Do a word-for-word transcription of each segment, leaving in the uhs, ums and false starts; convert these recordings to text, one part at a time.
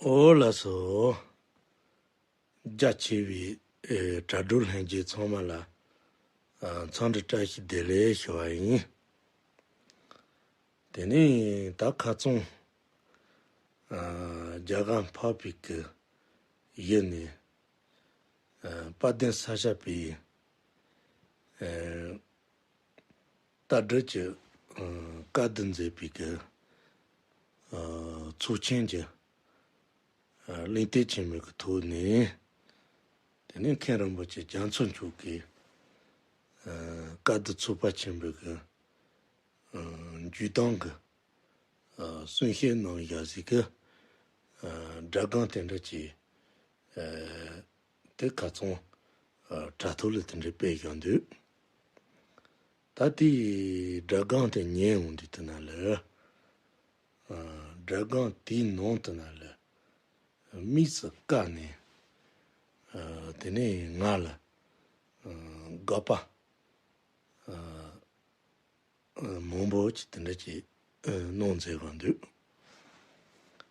ཨོ་ལགས་སོ། རྒྱ་ཆེ་བའི་ཨེ་དྲ་གྲོགས་ལྷན་རྒྱས་ཚང་མ་ལ་ཨ་འཚམས་འདྲི་བཀྲ་ཤིས་བདེ་ལེགས་ཞུ་བ་ཡིན། དེ་ནས་ད་ཁ་རྩང་ཨ་རྒྱ་གར་འཕགས་པའི་གི་ཡུལ་ནས་ཨ་དཔལ་ལྡན་ས་སྐྱ་པའི་ཨ་རྟ་སྒྲིག་གི་ཨ་བཀའ་བསྡུ་མཛད་པའི་གི་ཨ་ཚོགས་ཆེན་གྱི་ཨ་གླེང་སྟེགས་ཆེན་མོའི་གི་ཐོག་ནས། དེ་ནས་མཁན་རིན་པོ་ཆེ་རྒྱ་མཚོ་མཆོག་གིས་ཨ་བཀའ་བསྡུ་ཚོགས་པ་ཆེན་པོའི་གི་ཨ་བརྒྱུད་གཏམ་གི་ཨ་གསུང་བཤད་གནང་ཡག་ཟིག་གི་ཨ་སྒྲ་སྒམ་དེ་འདྲ་ཅིག་ཨ་དེ་ཁ་རྩང་ཨ་དྲ་ཐོག་ལ་དེ་འདྲ་སྤེལ་བཞག་འདུག་ད་དེའི་སྒྲ་སྒམ་དེ་ཉན་འོང་དུས་དེ་ན་ལ། ཨ་སྒྲ་སྒམ་དེའི་ནང་དུ་ན་ལ་དམིགས་སུ་བཀར་ནས་ཨ་དེ་ནས་ང་ལ་ཨ་དགག་པ་ཨ་ཨ་མང་པོ་ཅིག་དེ་འདྲ་ཅིག་ཨ་གནང་མཛད་དགོས་འདུག་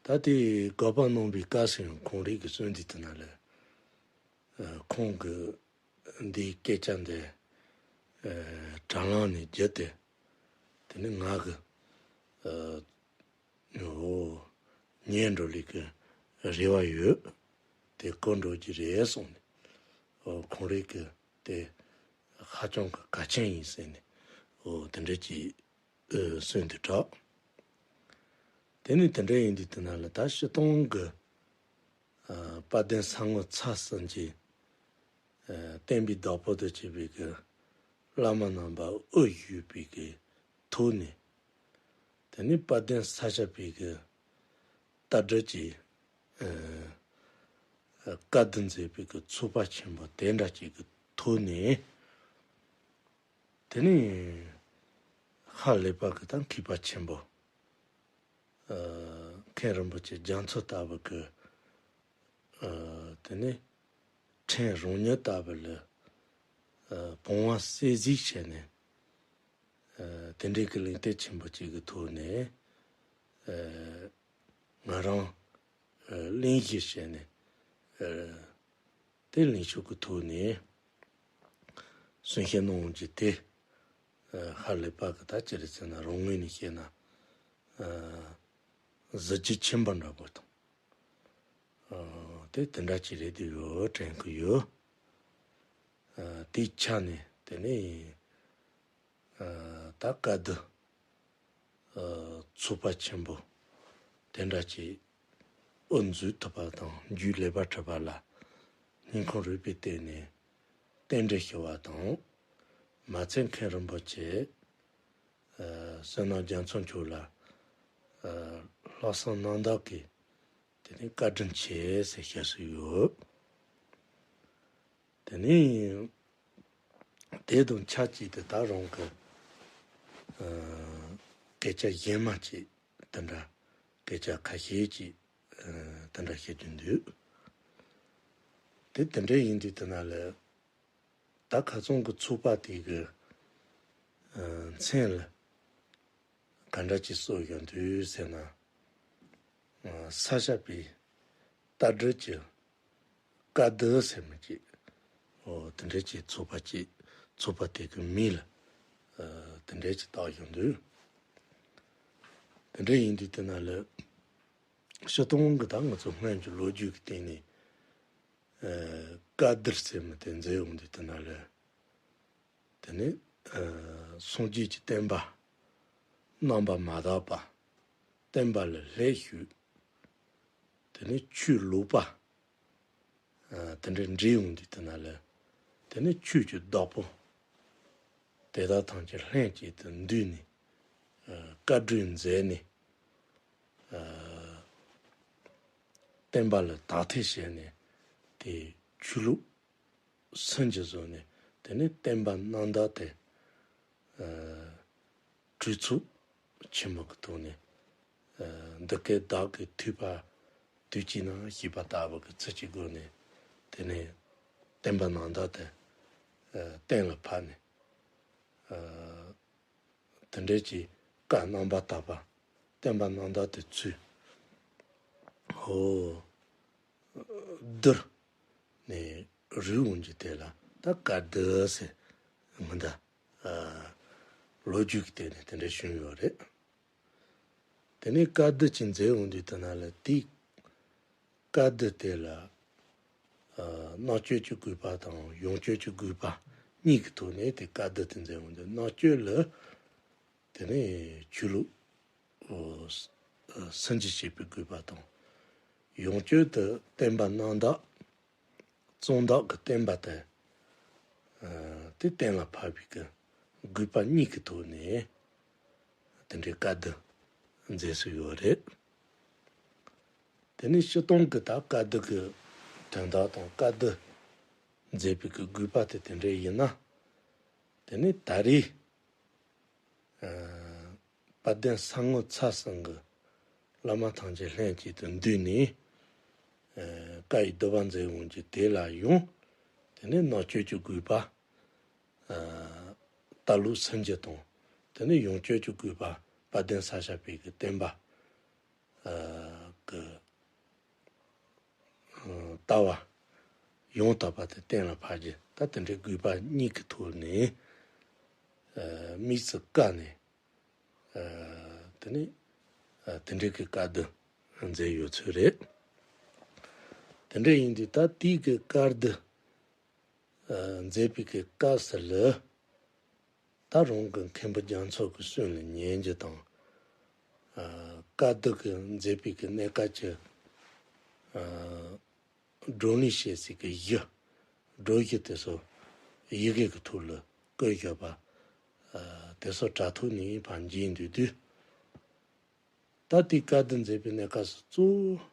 ད་དེ་དགག་པ་གནང་བའི་སྐབས་སུ་ཡང་ཁོང་རང་གི་གསུང་དེ་དེ་ན་ལ་ཨ་ཁོང་གི་འདིའི་སྐད་ཆ་འདི་ཨ་དྲ་ལམ་ནས་བརྒྱུད་དེ། དེ་ནི་ང་གི་ཨ་འོ་ཉན་འགྲོ་ལི་གི་རེ་བ་ཡོད། དེ་གོ་འགྲོ་གི་རེད་གསུངས་ནས། འོ་ཁོང་རང་གི་དེ་ཧ་ཅང་གི་གལ་ཆེན་ཡིན་ཟེར་ནས། འོ་དེ་འདྲ་ཅིག་ཨ་གསུངས་འདུག་དྲག་དེ་ནི་དེ་འདྲ་ཡིན་དུས་དེ་ན་ལ་ད་སྤྱིར་བཏང་གི་ཨ་དཔལ་ལྡན་ས་ངོ་ཚ་གསུམ་གྱི་ཨ་བསྟན་པའི་བདག་པོ་དུ་བྱས་པའི་གི་བླ་མ་རྣམ་པ་དབུ་བཞུགས་པའི་གི་ཐོག་ནས། དེ་ནས་དཔལ་ལྡན་ས་སྐྱ་པའི་གི་རྟ་སྒྲིག་གི་ཨ་བཀའ་བསྡུ་མཛད་པའི་གི་ཚོགས་པ་ཆེན་པོ་དེ་འདྲ་ཅིག་གི་ཐོག་ནས། དེ་ནས་ཧ་ལས་པ་གི་ད་མཁས་པ་ཆེན་པོ་ཨ་མཁན་རིན་པོ་ཆེ་རྒྱ་མཚོ་ལྟ་བུ་གི་ཨ་དེ་ནས་ཕྲན་རང་ཉིད་ལྟ་བུ་ལ་ཨ་བུང་བ་གསོས་གཟིགས་བྱས་ནས། ཨ་དེ་འདྲའི་གི་གླེང་སྟེགས་ཆེན་པོ་གཅིག་གི་ཐོག་ནས་ཨ་ང་རང་ཨ་གླེང་གཞི་བྱས་ནས་ཨ་དེ་གླེང་ཕྱོགས་ཀྱི་ཐོག་ནས་གསུང་བཤད་གནང་རྒྱུ་དེ་ཨ་ཧ་ལས་པ་གི་ད་ཅི་རེད་ཟེར་ན་རང་ངོས་ནས་བཤད་ན་ཨ་གཟི་བརྗིད་ཆེན་པོ་འདྲ་པོ་དང་། ཨ་དེ་དེ་འདྲ་ཅིག་རེད་དེ་ཡོད་དྲན་གི་ཡོད། ཨ་དེའི་ཆ་ནས་དེ་ནས་ཨ་ད་བཀའ་བསྡུ་ཨ་ཚོགས་པ་ཆེན་པོ་དེ་འདྲ་ཅིག་དབུ་འཛུགས་ཐུབ་པ་དང་རྒྱུན་ལས་པ་གྲུབ་པ་ལ་སྙིང་ཁོང་རུས་པའི་གཏིང་ནས་རྟེན་འབྲེལ་ཞུ་བ་དང་། མ་ཚད་མཁན་རིན་པོ་ཆེ་ཨ་བསོད་ནམས་རྒྱ་མཚོ་མཆོག་ལ་ཨ་ལྷག་བསམ་རྣམ་དག་གིས་དེ་ནས་བཀའ་དྲིན་ཆེ་ཟེར་བཤད་སྲོལ་ཡོད། དེ་ནས་དེ་དང་ཆབས་ཅིག་ཏུ་ད་རང་གི་ཨ་སྐད་ཆ་གཞན་མ་ཅིག་དེ་འདྲ་སྐད་ཆ་ཁ་ཤས་ཅིག་ཨ་དེ་འདྲ་བཤད་རྒྱུ་འདུག་དེ་དེ་འདྲ་ཡིན་དུས་དེ་ན་ལ་ད་ཁ་སང་གི་ཚོགས་པ་དེ་གི་ཨ་མཚན་ལ་ག་འདྲ་ཅིག་གསོལ་བཞག་འདུག་ཟེར་ན། ཨ་ས་སྐྱ་པའི་རྟ་སྒྲིག་གི་བཀའ་བསྡུ་ཟེར་མི་ཅིག་འོ་དེ་འདྲ་ཅིག་ཚོགས་པ་ཅིག་ཚོགས་པ་དེ་གི་མིང་ལ་ཨ་དེ་འདྲ་ཅིག་བཏགས་བཞག་འདུག་དེ་འདྲ་ཡིན་དུས་དེ་ན་ལ་སྤྱིར་བཏང་གི་ད་ང་ཚོ་སྔོན་གྱི་ལོ་རྒྱུས་ཀྱི་སྟེང་ནས་ཨ་བཀའ་བསྡུར་ཟེར་མི་དེ་མཛད་ཡོང་དུས་དེ་ན་ལ། དེ་ནས་ཨ་སངས་རྒྱས་ཀྱི་བསྟན་པ་རྣམ་པར་མ་དག་པ་བསྟན་པ་ལ་ལྷད་ཞུགས། དེ་ནས་ཆོས་ལོག་པ་ཨ་དེ་འདྲ་འདྲེས་ཡོང་དུས་དེ་ན་ལ། དེ་ནས་ཆོས་ཀྱི་བདག་པོ་དེ་དག་ཐམས་ཅད་ལྷན་ཅིག་ཏུ་འདུས་ནས་ཨ་བཀའ་གྲོས་མཛད་ནས་ཨ་བསྟན་པ་ལ་དག་ཐེར་བྱས་ནས་དེ་ཆོས་ལུགས་སུན་འབྱིན་བཟོས་ནས། དེ་ནས་བསྟན་པ་རྣམ་དག་དེ་ཨ་གྲོས་ཚོགས་ཆེན་མོ་གི་ཐོག་ནས་ཨ་འདི་སྐད་བདག་གིས་ཐོས་པ་དུས་གཅིག་ན་ཞེས་པ་ལྟ་བུ་གི་ཚུལ་གྱི་སྒོ་ནས། དེ་ནས་བསྟན་པ་རྣམ་དག་དེ་ཨ་གཏན་ལ་ཕབ་ནས། ཨ་དེ་འདྲའི་གི་བཀའ་རྣམ་པར་དག་པ་བསྟན་པ་རྣམ་དག་དེ་ཚུལ་ ཨོ། བསྡུར་ནས་རིག་འོང་རྒྱུ་དེ་ལ་ད་བཀའ་བསྡུ་ཟེར། མི་འདའ། ལོ་རྒྱུས་ཀྱི་སྟེང་ནས་དེ་འདྲ་བྱུང་ཡོད་རེད། དེ་ནས་བཀའ་བསྡུ་ཅིག་མཛད་འོང་དུས་དེ་ན་ལ་དེའི་བཀའ་བསྡུ་དེ་ལ། ཨ། རྣམ་དཔྱོད་ཀྱི་དགོས་པ་དང་ཡོངས་གཅོད་ཀྱི་དགོས་པ་གཉིས་ཀྱི་ཐོག་ནས་དེ་བཀའ་བསྡུ་དེ་མཛད་འོང་དུས། རྣམ་དཔྱོད་ལ་དེ་ནས་ཆོས་ལུགས། ཨོ། ཨ། སུན་འབྱིན་བྱེད་པའི་དགོས་པ་དང་། ཡོངས་གཅོད་དུ་བསྟན་པ་རྣམ་དག་གཙང་དག་གི་བསྟན་པ་དེ། ཨ། དེ་གཏན་ལ་ཕབ་པའི་གི་དགོས་པ་གཉིས་ཀྱི་ཐོག་ནས་དེ་འདྲའི་བཀའ་བསྡུ་མཛད་སྲོལ་ཡོད་རེད། དེ་ནས་སྤྱིར་བཏང་གི་ད་བཀའ་བསྡུ་གི་དོན་དག་དང་བཀའ་བསྡུ་མཛད་པའི་གི་དགོས་པ་དེ་དེ་འདྲ་ཡིན་ན། དེ་ནས་ད་རེས། ཨ། དཔལ་ལྡན་ས་ངོ་ཚ་ཚང་གི་བླ་མ་ཐམས་ཅད་ལྷན་ཅིག་ཏུ་འདུས་ནས། ཨ། བཀའ་ཡི་བསྡུ་བ་མཛད་འོང་རྒྱུ་དེ་ལ་ཡང་། དེ་ནས་རྣམ་དཔྱོད་ཀྱི་དགོས་པ། ཨ། ལྟ་ལུགས་སུན་འབྱིན་དང་། དེ་ནས་ཡོངས་གཅོད་ཀྱི་དགོས་པ། དཔལ་ལྡན་ས་སྐྱ་པའི་གི་བསྟན་པ། ཨ། གི། ཨ། ལྟ་བ་ཡང་དག་པ་དེ་གཏན་ལ་ཕབ་རྒྱུ། ད་དེ་འདྲའི་དགོས་པ་གཉིས་ཀྱི་ཐོག་ནས། ཨ། དམིགས་སུ་བཀར་ནས། ཨ། དེ་ནས། ཨ། དེ་འདྲའི་གི་བཀའ་བསྡུ་མཛད་ཡོད་ཚོད་རེད། དེ་འདྲ་ཡིན་དུས་ད་དེའི་གི་བཀའ་བསྡུ། ཨ། མཛད་པའི་གི་སྐབས་སུ་ལ། ད་རང་གི་མཁན་པོ་རྒྱ་མཚོ་གི་གསུང་ལ་ཉན་རྒྱུ་དང་། ཨ། བཀའ་བསྡུ་གི་མཛད་པའི་གི་གནད་འགག་གི། ཨ། བགྲོ་གླེང་བྱེད་སའི་གི་གཞི། སྒྲོམ་གཞི་དེ་ཚོ་ཡི་གེ་གི་ཐོག་ལ་བཀོད་བཞག་པ། ཨ། དེ་ཚོ་དྲ་ཐོག་ནས་ཕར་མཇལ་འདོད་དུས། ད་དེའི་བཀའ་བསྡུ་མཛད་པའི་གནས་སྐབས་སུ་གཙོ་བོ།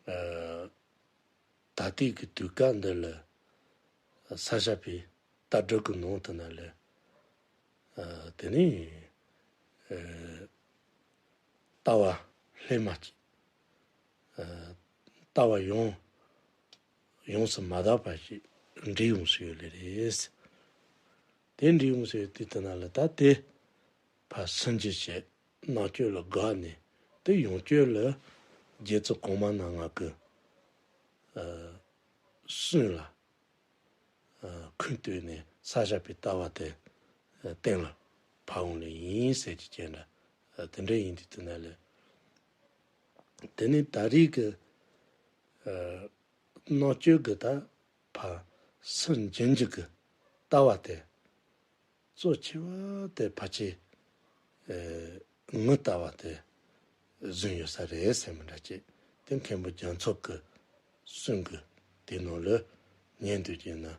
ཨ། ད་ལྟའི་གི་དུས་སྐབས་འདི་ལ་ས་སྐྱ་པའི་ལྟ་གྲུབ་ཀྱི་ནང་དུ་ན་ལ། ཨ། དེ་ནས། ཨ། ལྟ་བ་ལྷད་མ་ཅིག་ཨ། ལྟ་བ་ཡོངས་ཡོངས་སུ་མ་དག་པ་ཞིག་འདྲེས་ཡོང་སྲིད་ཡོད་ལེ་རེད། དེ་འདྲེས་ཡོང་སྲིད་ཡོད་དུས་དེ་ན་ལ་ད་དེ་ཕར་སུན་འབྱིན་བྱས། རྣམ་དཔྱོད་ལ་དགག་ནས། དེ་ཡོངས་དཔྱོད་ལ་རྗེ་བཙུན་གོང་མ་རྣམ་ལྔ་གི། ཨ། གསུང་ལ། ཨ། ཁུངས་གཏུགས་ནས་ས་སྐྱ་པའི་ལྟ་བ་དེ། ཨ། གཏན་ལ་ཕབ་འོང་ལེ་ཡིན་ཟེར་གྱི་ཅན་འདྲ། ཨ། དེ་འདྲ་ཡིན་དུས་དེ་ན་ལ། དེ་ནས་ད་རེས་ཀྱི། ཨ། རྣམ་དཔྱོད་ཀྱི་ད་ཕར་སུན་འབྱིན་རྒྱུ་གི་ལྟ་བ་དེ། གཙོ་ཆེ་བ་དེ་ཕལ་ཆེར། ཨ། ངའི་ལྟ་བ་དེ་བཟུང་ཡོད་ས་རེད་ཟེར་མི་འདྲ་ཅིག་དེ་མཁན་པོ་རྒྱ་མཚོ་གི་གསུང་གི་དེ་ནང་ལ་ཉན་དུས་ཀྱི་ན། ཨ།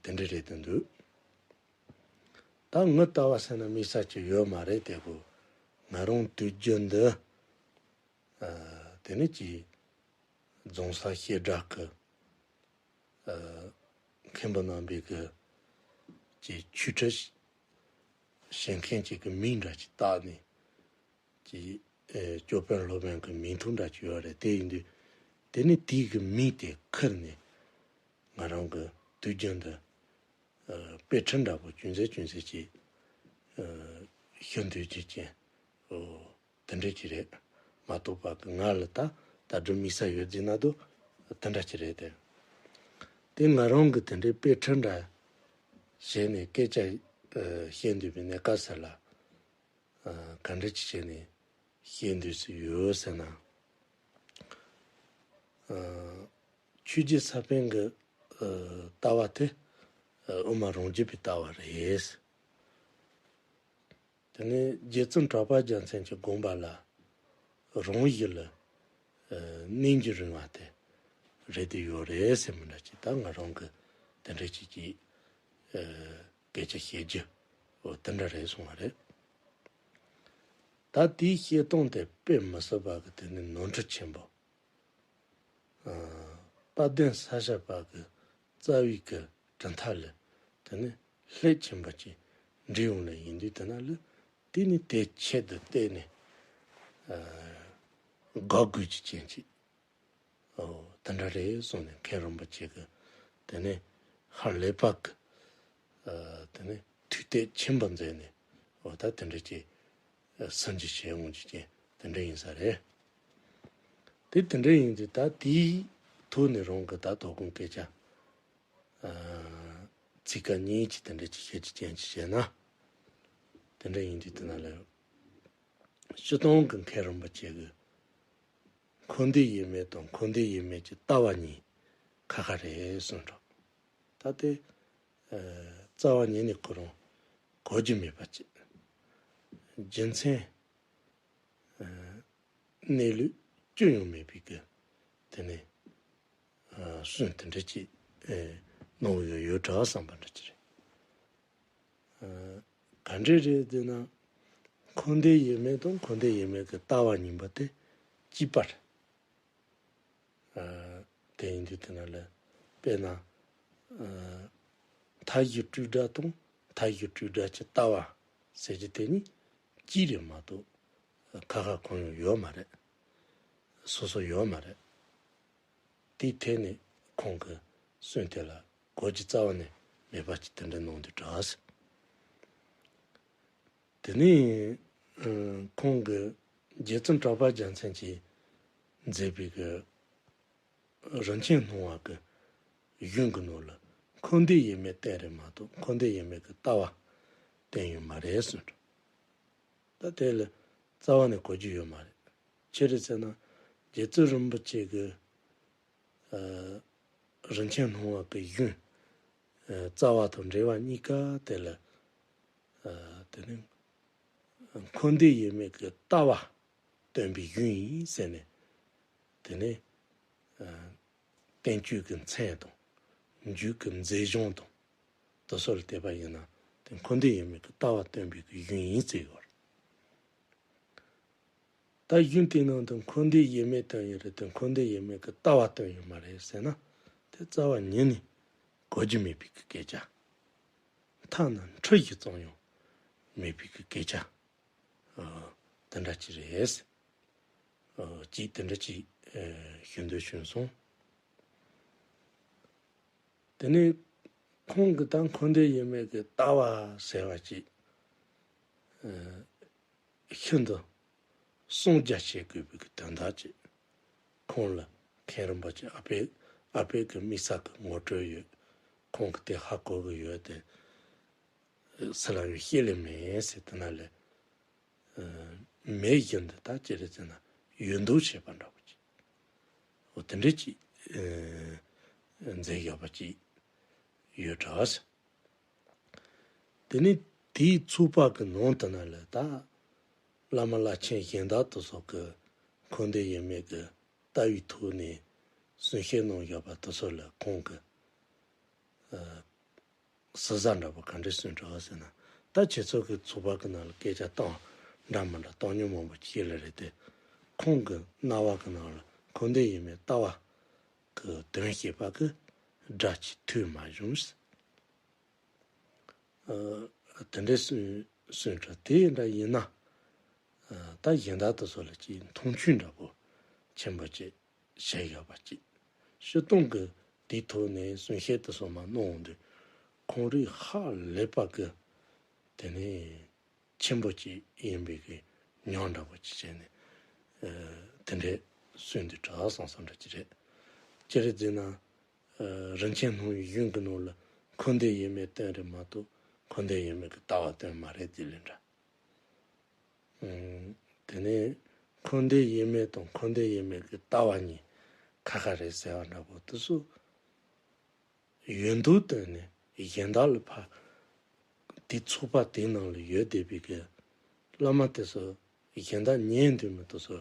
དེ་འདྲ་རེད་དུ་འདུག་ད་ངའི་ལྟ་བ་ཟེར་ན་དམིགས་བསལ་ཅིག་ཡོད་མ་རེད། དེ་གོ་ང་རང་དུས་རྒྱུན་འདི། ཨ། དེ་ནས་ཀྱི་རྫོང་སར་བཤད་གྲྭ་གི། ཨ། མཁན་པོ་རྣམ་པའི་གི་ཀྱི་ཆོས་ཁྲིད་བྱེད་མཁན་ཅིག་གི་མིང་འདྲ་ཅིག་བཏགས་ནས་ཀྱི། ཨ། ཅོ་པན་སློབ་དཔོན་གི་མིང་ཐོ་འདྲ་ཅིག་ཡོད་རེད། དེ་ཡིན་དུས་དེ་ནི་དེའི་གི་མིང་དེ་ཁུར་ནས་ང་རང་གི་དུས་རྒྱུན་དུ། ཨ། དཔེ་ཁྲིད་འདྲ་པོ་ཅུང་ཟད་ཅུང་ཟད་ཅིག་ཨ། ཞུ་འདོད་ཀྱི་ཅན། ཨོ། དེ་འདྲ་ཅིག་རེད། མ་གཏོགས་པ་གི་ང་ལ་ད་ལྟ་སྒྲུབ་དམིགས་བསལ་ཡོད་ཟེར་ན་དུ་དེ་འདྲ་ཅིག་རེད་དེ། དེ་ང་རང་གི་དེ་འདྲའི་དཔེ་ཁྲིད་འདྲ་བྱས་ནས་སྐད་ཆ། ཨ། བཤད་འདོད་པའི་གནས་སྐབས་སུ་ལ། ཨ། ག་འདྲ་ཅིག་བྱས་ནས་བཤད་འདོད་སུ་ཡོད་ཟེར་ན། ཨ། ཆོས་རྗེ་ས་པཎ་གྱི། ཨ། ལྟ་བ་དེ། ཨ། དབུ་མ་རང་རྒྱུད་པའི་ལྟ་བ་རེད། དེ་ནས་རྗེ་བཙུན་གྲགས་པ་རྒྱལ་མཚན་གྱི་དགོངས་པ་ལ་རང་བཞིན་ལ། ཨ། གནས་འགྱུར་རིང་བ་དེ་རེད་དེ་ཡོད་རེད་ཟེར་མི་འདྲ་ཅིག་ད་ང་རང་གི་དེ་འདྲ་ཅིག་གིས། ཨ། སྐད་ཆ་བཤད་རྒྱུ། འོ། དེ་འདྲ་རེད་སོང་བ་རེད། ད་དེའི་བཤད་སྟངས་དེ་དཔེ་མི་སྲིད་པ་གི་དེ་ནི་ནོར་འཁྲུལ་ཆེན་པོ། ཨ། དཔལ་ལྡན་ས་སྐྱ་པ་གི་རྩ་བའི་གི་གྲུབ་མཐའ་ལ་དེ་ནི་ལྷད་ཆེན་པོ་ཅིག་འདྲེས་ཡོང་ལེ་ཡིན་དུས་དེ་ན་ལ་དེ་ནི་དེ་ཆེད་དུ་བལྟས་ནས། ཨ། དགག་དགོས་ཀྱི་ཅན་ཅིག་འོ། དེ་འདྲ་རེད་གསུངས་ནས་མཁན་རིན་པོ་ཆེ་གི་དེ་ནས་ཧ་ལས་པ་གི། ཨ། དེ་ནས་ཐུགས་གཏད་ཆེན་པོ་མཛད་ནས། འོ། ད་དེ་འདྲ་ཅིག་ཨ། སུན་འབྱིན་བྱེད་འོང་རྒྱུ་ཅན་དེ་འདྲ་ཡིན་ས་རེད། དེ་དེ་འདྲ་ཡིན་དུས་ད་དེའི་ཐོག་ནས་རང་གི་ད་དོ་དགོང་སྐད་ཆ་ཨ་ཚིག་ཁ་གཉིས་ཀྱི་དེ་འདྲ་ཅིག་བཤད་ཅིག་ཅན་ཅིག་བཤད་ན། དེ་འདྲ་ཡིན་དུས་དེ་ན་ལ་སྤྱིར་བཏང་གི་མཁན་རིན་པོ་ཆེ་གི་འཁོར་འདས་དབྱེར་མེད་དང་འཁོར་འདས་དབྱེར་མེད་ཀྱི་ལྟ་བ་གཉིས་ཁ་ཁ་རེད་གསུངས་འདུག་ད་དེ་ཨ་རྩ་བ་ཉིད་ནས་ཁོ་རང་གོ་རྒྱུ་མེད་པ་ཅིག་རྒྱུ་མཚན་ཨ་གནས་ལུགས་ཅི་ཡང་མེད་པའི་གི་དེ་ནས་ཨ་གསུང་དེ་འདྲ་ཅིག་ཨ་གནང་ཡོད་ཡོད་འདྲ་བསམ་པ་འདྲ་ཅིག་རེད། ཨ་ག་འདྲ་རེད་ཟེར་ན། འཁོར་འདས་དབྱེར་མེད་དང་འཁོར་འདས་དབྱེར་མེད་ཀྱི་ལྟ་བ་གཉིས་པོ་དེ་གཅིག་པ་རེད། ཨ་དེ་ཡིན་དུས་དེ་ན་ལ་དཔེར་ན་ཨ་མཐའ་བཞི་སྤྲོས་བྲལ་དང་མཐའ་བཞི་སྤྲོས་བྲལ་གྱི་ལྟ་བ་ཟེར་རྒྱུ་དེ་གཉིས་གཅིག་རེད་མ་གཏོགས་ཁ་ཁ་གང་ཡང་ཡོད་མ་རེད། སོ་སོ་ཡོད་མ་རེད། དེའི་ཐད་ནས་ཁོང་གི་གསུང་དེ་ལ་གོ་རྒྱུ་རྩ་བ་ནས་མེད་པ་ཅིག་དེ་འདྲ་གནང་འདུག་དྲག་ཟེར། དེ་ནས་ཨ་ཁོང་གི་རྗེ་བཙུན་གྲགས་པ་རྒྱལ་མཚན་གྱིས་མཛད་པའི་གི་རིན་ཆེན་སྣང་བ་གི་གཞུང་གི་ནང་ལ་འཁོར་འདས་དབྱེར་མེད་བསྟན་རེད་མ་གཏོགས་འཁོར་འདས་དབྱེར་མེད་ཀྱི་ལྟ་བ་བསྟན་ཡོད་མ་རེད་གསུངས། ད་དེ་ལ་རྩ་བ་ནས་གོ་རྒྱུ་ཡོད་མ་རེད། ཅི་རེད་ཟེར་ན། རྗེ་བཙུན་རིན་པོ་ཆེ་གི་ཨ་རིན་ཆེན་སྣང་བ་གི་གཞུང་ཨ་རྩ་བ་དང་འགྲེལ་བ་གཉིས་ཀ་དེ་ལ་ཨ་དེ་ནི་འཁོར་འདས་དབྱེར་མེད་ཀྱི་ལྟ་བ་སྟོན་པའི་གཞུང་ཡིན་ཟེར་ནས། དེ་ནས་ཨ་བསྟན་བཅོས་ཀྱི་མཚན་དང་མཇུག་གི་མཛད་གཞུང་དང་དེ་ཚོ་ལ་བལྟས་པ་ཡིན་ན་དེ་འཁོར་འདས་དབྱེར་མེད་ཀྱི་ལྟ་བ་སྟོན་པའི་གི་གཞུང་ཡིན་ཟེར་ཡོད་རེད། ད་གཞུང་དེའི་ནང་དུ་འཁོར་འདས་དབྱེར་མེད་སྟོན་ཡོད་རེད་དེ་འཁོར་འདས་དབྱེར་མེད་ཀྱི་ལྟ་བ་སྟོན་ཡོད་མ་རེད་ཟེར་ན། དེ་རྩ་བ་ཉིད་ནས་གོ་རྒྱུ་མེད་པའི་གི་སྐད་ཆ། ཐ་ན་འཁྲུལ་རྒྱུ་ཙམ་ཡང་མེད་པའི་གི་སྐད་ཆ་ཨ་དེ་འདྲ་ཅིག་རེད། ཨ་ཅིག་དེ་འདྲ་ཅིག་ཨ་ཞུ་འདོད་བྱུང་སོང་། དེ་ནས་ཁོང་གི་ད་འཁོར་འདས་དབྱེར་མེད་ཀྱི་ལྟ་བ་ཟེར་བ་ཅིག་ཨ་ཤིན་ཏུ་གསང་རྒྱ་བྱེད་དགོས་པའི་གི་དོན་དག་ཅིག་ཁོང་ལ་མཁན་རིན་པོ་ཆེ་ཨ་པད་ཨ་པད་ཀྱི་དམིགས་བསལ་གྱི་ངོ་སྤྲོད་ཡོད། ཁོང་གིས་དེ་ཧ་གོ་གི་ཡོད་དེ། སུ་ལ་ཡང་བཤད་ལེ་མེད་ཟེར་དེ་ན་ལས། ཨ་མེད་བཞིན་དུ་ད་ཅི་རེད་ཟེར་ན་ཡོད་མདོག་བྱེད་པ་འདྲ་པོ་ཅིག་འོ་དེ་འདྲ་ཅིག་ཨ་མཛད་ཡོད་པ་ཅིག་ཡོད་འདྲ་བ་ཟེར། དེ་ནས་དེའི་ཚོགས་པ་གི་ནང་དུ་ན་ལ་ད་བླ་མ་བླ་ཆེན་གཞན་དག་དེ་ཚོ་གི་འཁོར་འདས་དབྱེར་མེད་ཀྱི་ལྟ་བའི་ཐོག་ནས་གསུང་བཤད་གནང་ཡོད་པ་དེ་ཚོ་ལ་ཁོང་གི་ཨ་ཟུར་ཟ་འདྲ་པོ་ག་འདྲ་གསུངས་འདྲ་བ་ཟེར་ན། ད་ཁྱེད་ཚོ་གི་ཚོགས་པ་གི་ནང་ལ་སྐད་ཆ་བཏང་འདྲ་མི་འདྲ་བཏང་མྱོང་མང་པོ་ཅིག་ལ་རེད་དེ། ཁོང་གི་རྣ་བ་གི་ནང་ལ་འཁོར་འདས་དབྱེར་མེད་ལྟ་བ་གི་དོན་བཤད་པ་གི་སྒྲ་ཅིག་ཐོས་མ་བྱུང་ཟེར། ཨ་དེ་འདྲའི་གསུང་གསུང་འདྲ་དེ་འདྲ་ཡིན་ན། ཨ་ད་གཞན་དག་དེ་ཚོ་ལ་ཅིག་མཐོང་ཆུང་འདྲ་པོ་ཆེན་པོ་ཅིག་བྱས་ཡོད་པ་ཅིག་སྤྱིར་བཏང་གི་དེའི་ཐོག་ནས་གསུང་བཤད་དེ་ཚོ་མ་གནང་འོང་དུས་ཁོང་རིགས་ཧ་ལས་པ་གི་དེ་ནས་ཆེན་པོ་ཅིག་ཡིན་པའི་གི་མྱོང་འདྲ་པོ་ཅིག་བྱས་ནས་ཨ་དེ་འདྲའི་གསུང་དུས་དྲག་སང་སང་འདྲ་ཅིག་རེད། ཅི་རེད་ཟེར་ན། ཨ་རིན་ཆེན་སྣང་བའི་གཞུང་གི་ནང་ལ་འཁོར་འདས་དབྱེར་མེད་སྟོན་རེད་མ་གཏོགས་འཁོར་འདས་དབྱེར་མེད་ཀྱི་ལྟ་བ་སྟོན་མ་རེད་དེ་ལས་འདྲ། ཨ་དེ་ནས་འཁོར་འདས་དབྱེར་མེད་དང་འཁོར་འདས་དབྱེར་མེད་ཀྱི་ལྟ་བ་གཉིས་ཁ་ཁ་རེད་ཟེར་བ་འདྲ་པོ་དེ་ཚོ་ཡོད་མདོག་བསྟན་ནས་གཞན་དག་ལ་ཕར་དེ་ཚོགས་པ་དེའི་ནང་ལ་ཡོད་བསྡད་པའི་གི་བླ་མ་དེ་ཚོ་གཞན་དག་ཉན་འདོད་མི་དེ་ཚོ་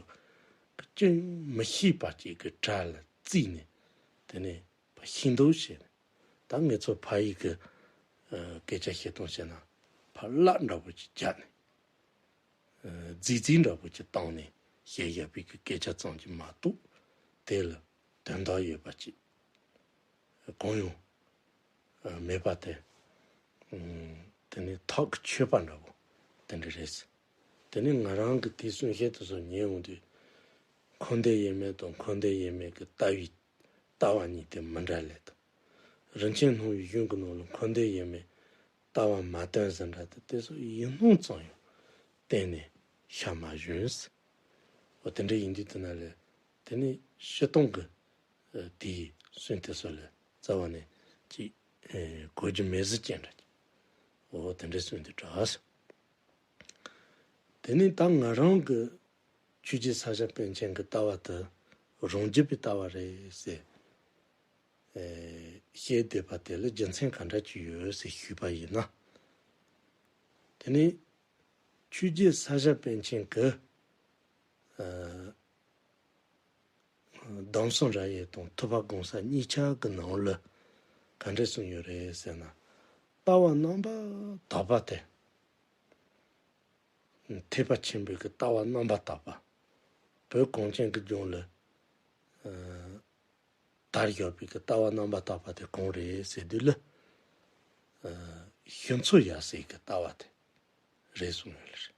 ཅི་མི་ཤེས་པ་ཅིག་གི་གྲལ་ལ་བརྩིས་ནས་དེ་ནས་ཕར་ཤེས་མདོག་བྱས་ནས། ད་ངེད་ཚོ་ཕ་ཡུལ་གྱི་ཨ་སྐད་ཆ་བཤད་སྟངས་བཤད་ན་ཕར་བརླག་འདྲ་པོ་ཅིག་རྒྱག་ནས་ཨ་རྫིག་རྫིག་འདྲ་པོ་ཅིག་བཏང་ནས་བཤད་བཞག་པའི་གི་སྐད་ཆ་ཙམ་གྱིས་མ་གཏོགས་དེ་ལ་དོན་དག་ཡོད་པ་ཅིག་གང་ཡང་ཨ་མེད་པ་དེ་ཨ་དེ་ནི་ཐག་གིས་ཆོད་པ་འདྲ་པོ་དེ་འདྲ་རེད། དེ་ནི་ང་རང་གི་དེའི་གསུང་བཤད་དེ་ཚོ་ཉན་འོང་དུས་འཁོར་འདས་དབྱེར་མེད་དང་འཁོར་འདས་དབྱེར་མེད་ཀྱི་ལྟ་བའི་ལྟ་བ་གཉིས་དེ་མི་འདྲ་ལེ་དང་། རིན་ཆེན་སྣང་བའི་གཞུང་གི་ནང་ལ་འཁོར་འདས་དབྱེར་མེད་ལྟ་བ་མ་བསྟན་ཟིན་འདྲ་དེ་དེ་ཚོ་ཡིན་སྣང་ཙམ་ཡང་བསྟན་ནས་བཞག་མ་བྱུང་ཟེར། འོ་དེ་འདྲ་ཡིན་དུས་དེ་ན་ལས་ དེ་ནས་སྤྱིར་བཏང་གི་ཨ་དེའི་སྲོལ་དེ་ཚོ་ལ་རྩ་བ་ནས་ཅིག་ཨ་གོ་རྒྱུ་མེད་ཟེར་གྱི་འདྲ། འོ་དེ་འདྲའི་སྲོལ་དེ་འདྲ་ཟེར། དེ་ནས་ད་ང་རང་གི་ཆོས་རྗེ་ས་སྐྱ་པཎ་ཆེན་གྱི་ལྟ་བ་དེ་རང་རྒྱུད་པའི་ལྟ་བ་རེད་ཟེར་ཨེ་བཤད་བསྡད་པ་དེ་ལ་རྒྱུ་མཚན་ག་འདྲ་ཅིག་ཡོད་ཟེར་ཞུས་པ་ཡིན་ན། དེ་ནས་ཆོས་རྗེ་ས་སྐྱ་པཎ་ཆེན་གྱི་ཨ་སྡོམ་གསུམ་རབ་དབྱེ་དང་ཐུབ་པ་དགོངས་གསལ་གཉིས་ཆ་གི་ནང་ལ་ག་འདྲ་གསུངས་ཡོད་རེད་ཟེར་ན། ལྟ་བ་རྣམ་པར་དག་པ་དེ། ཐེག་པ་ཆེན་པོའི་གི་ལྟ་བ་རྣམ་པར་དག་པ། བོད་གངས་ཅན་གྱི་ལྗོངས་ལ་ཨ་དར་ཡོད་པའི་གི་ལྟ་བ་རྣམ་པར་དག་པ་དེ་གང་རེད་ཟེར་དུས་ལ། ཨ་ཞི་འཚོ་ཡབ་སྲས་ཀྱི་ལྟ་བ་དེ་རེད་གསུངས་ཡོད་ལ།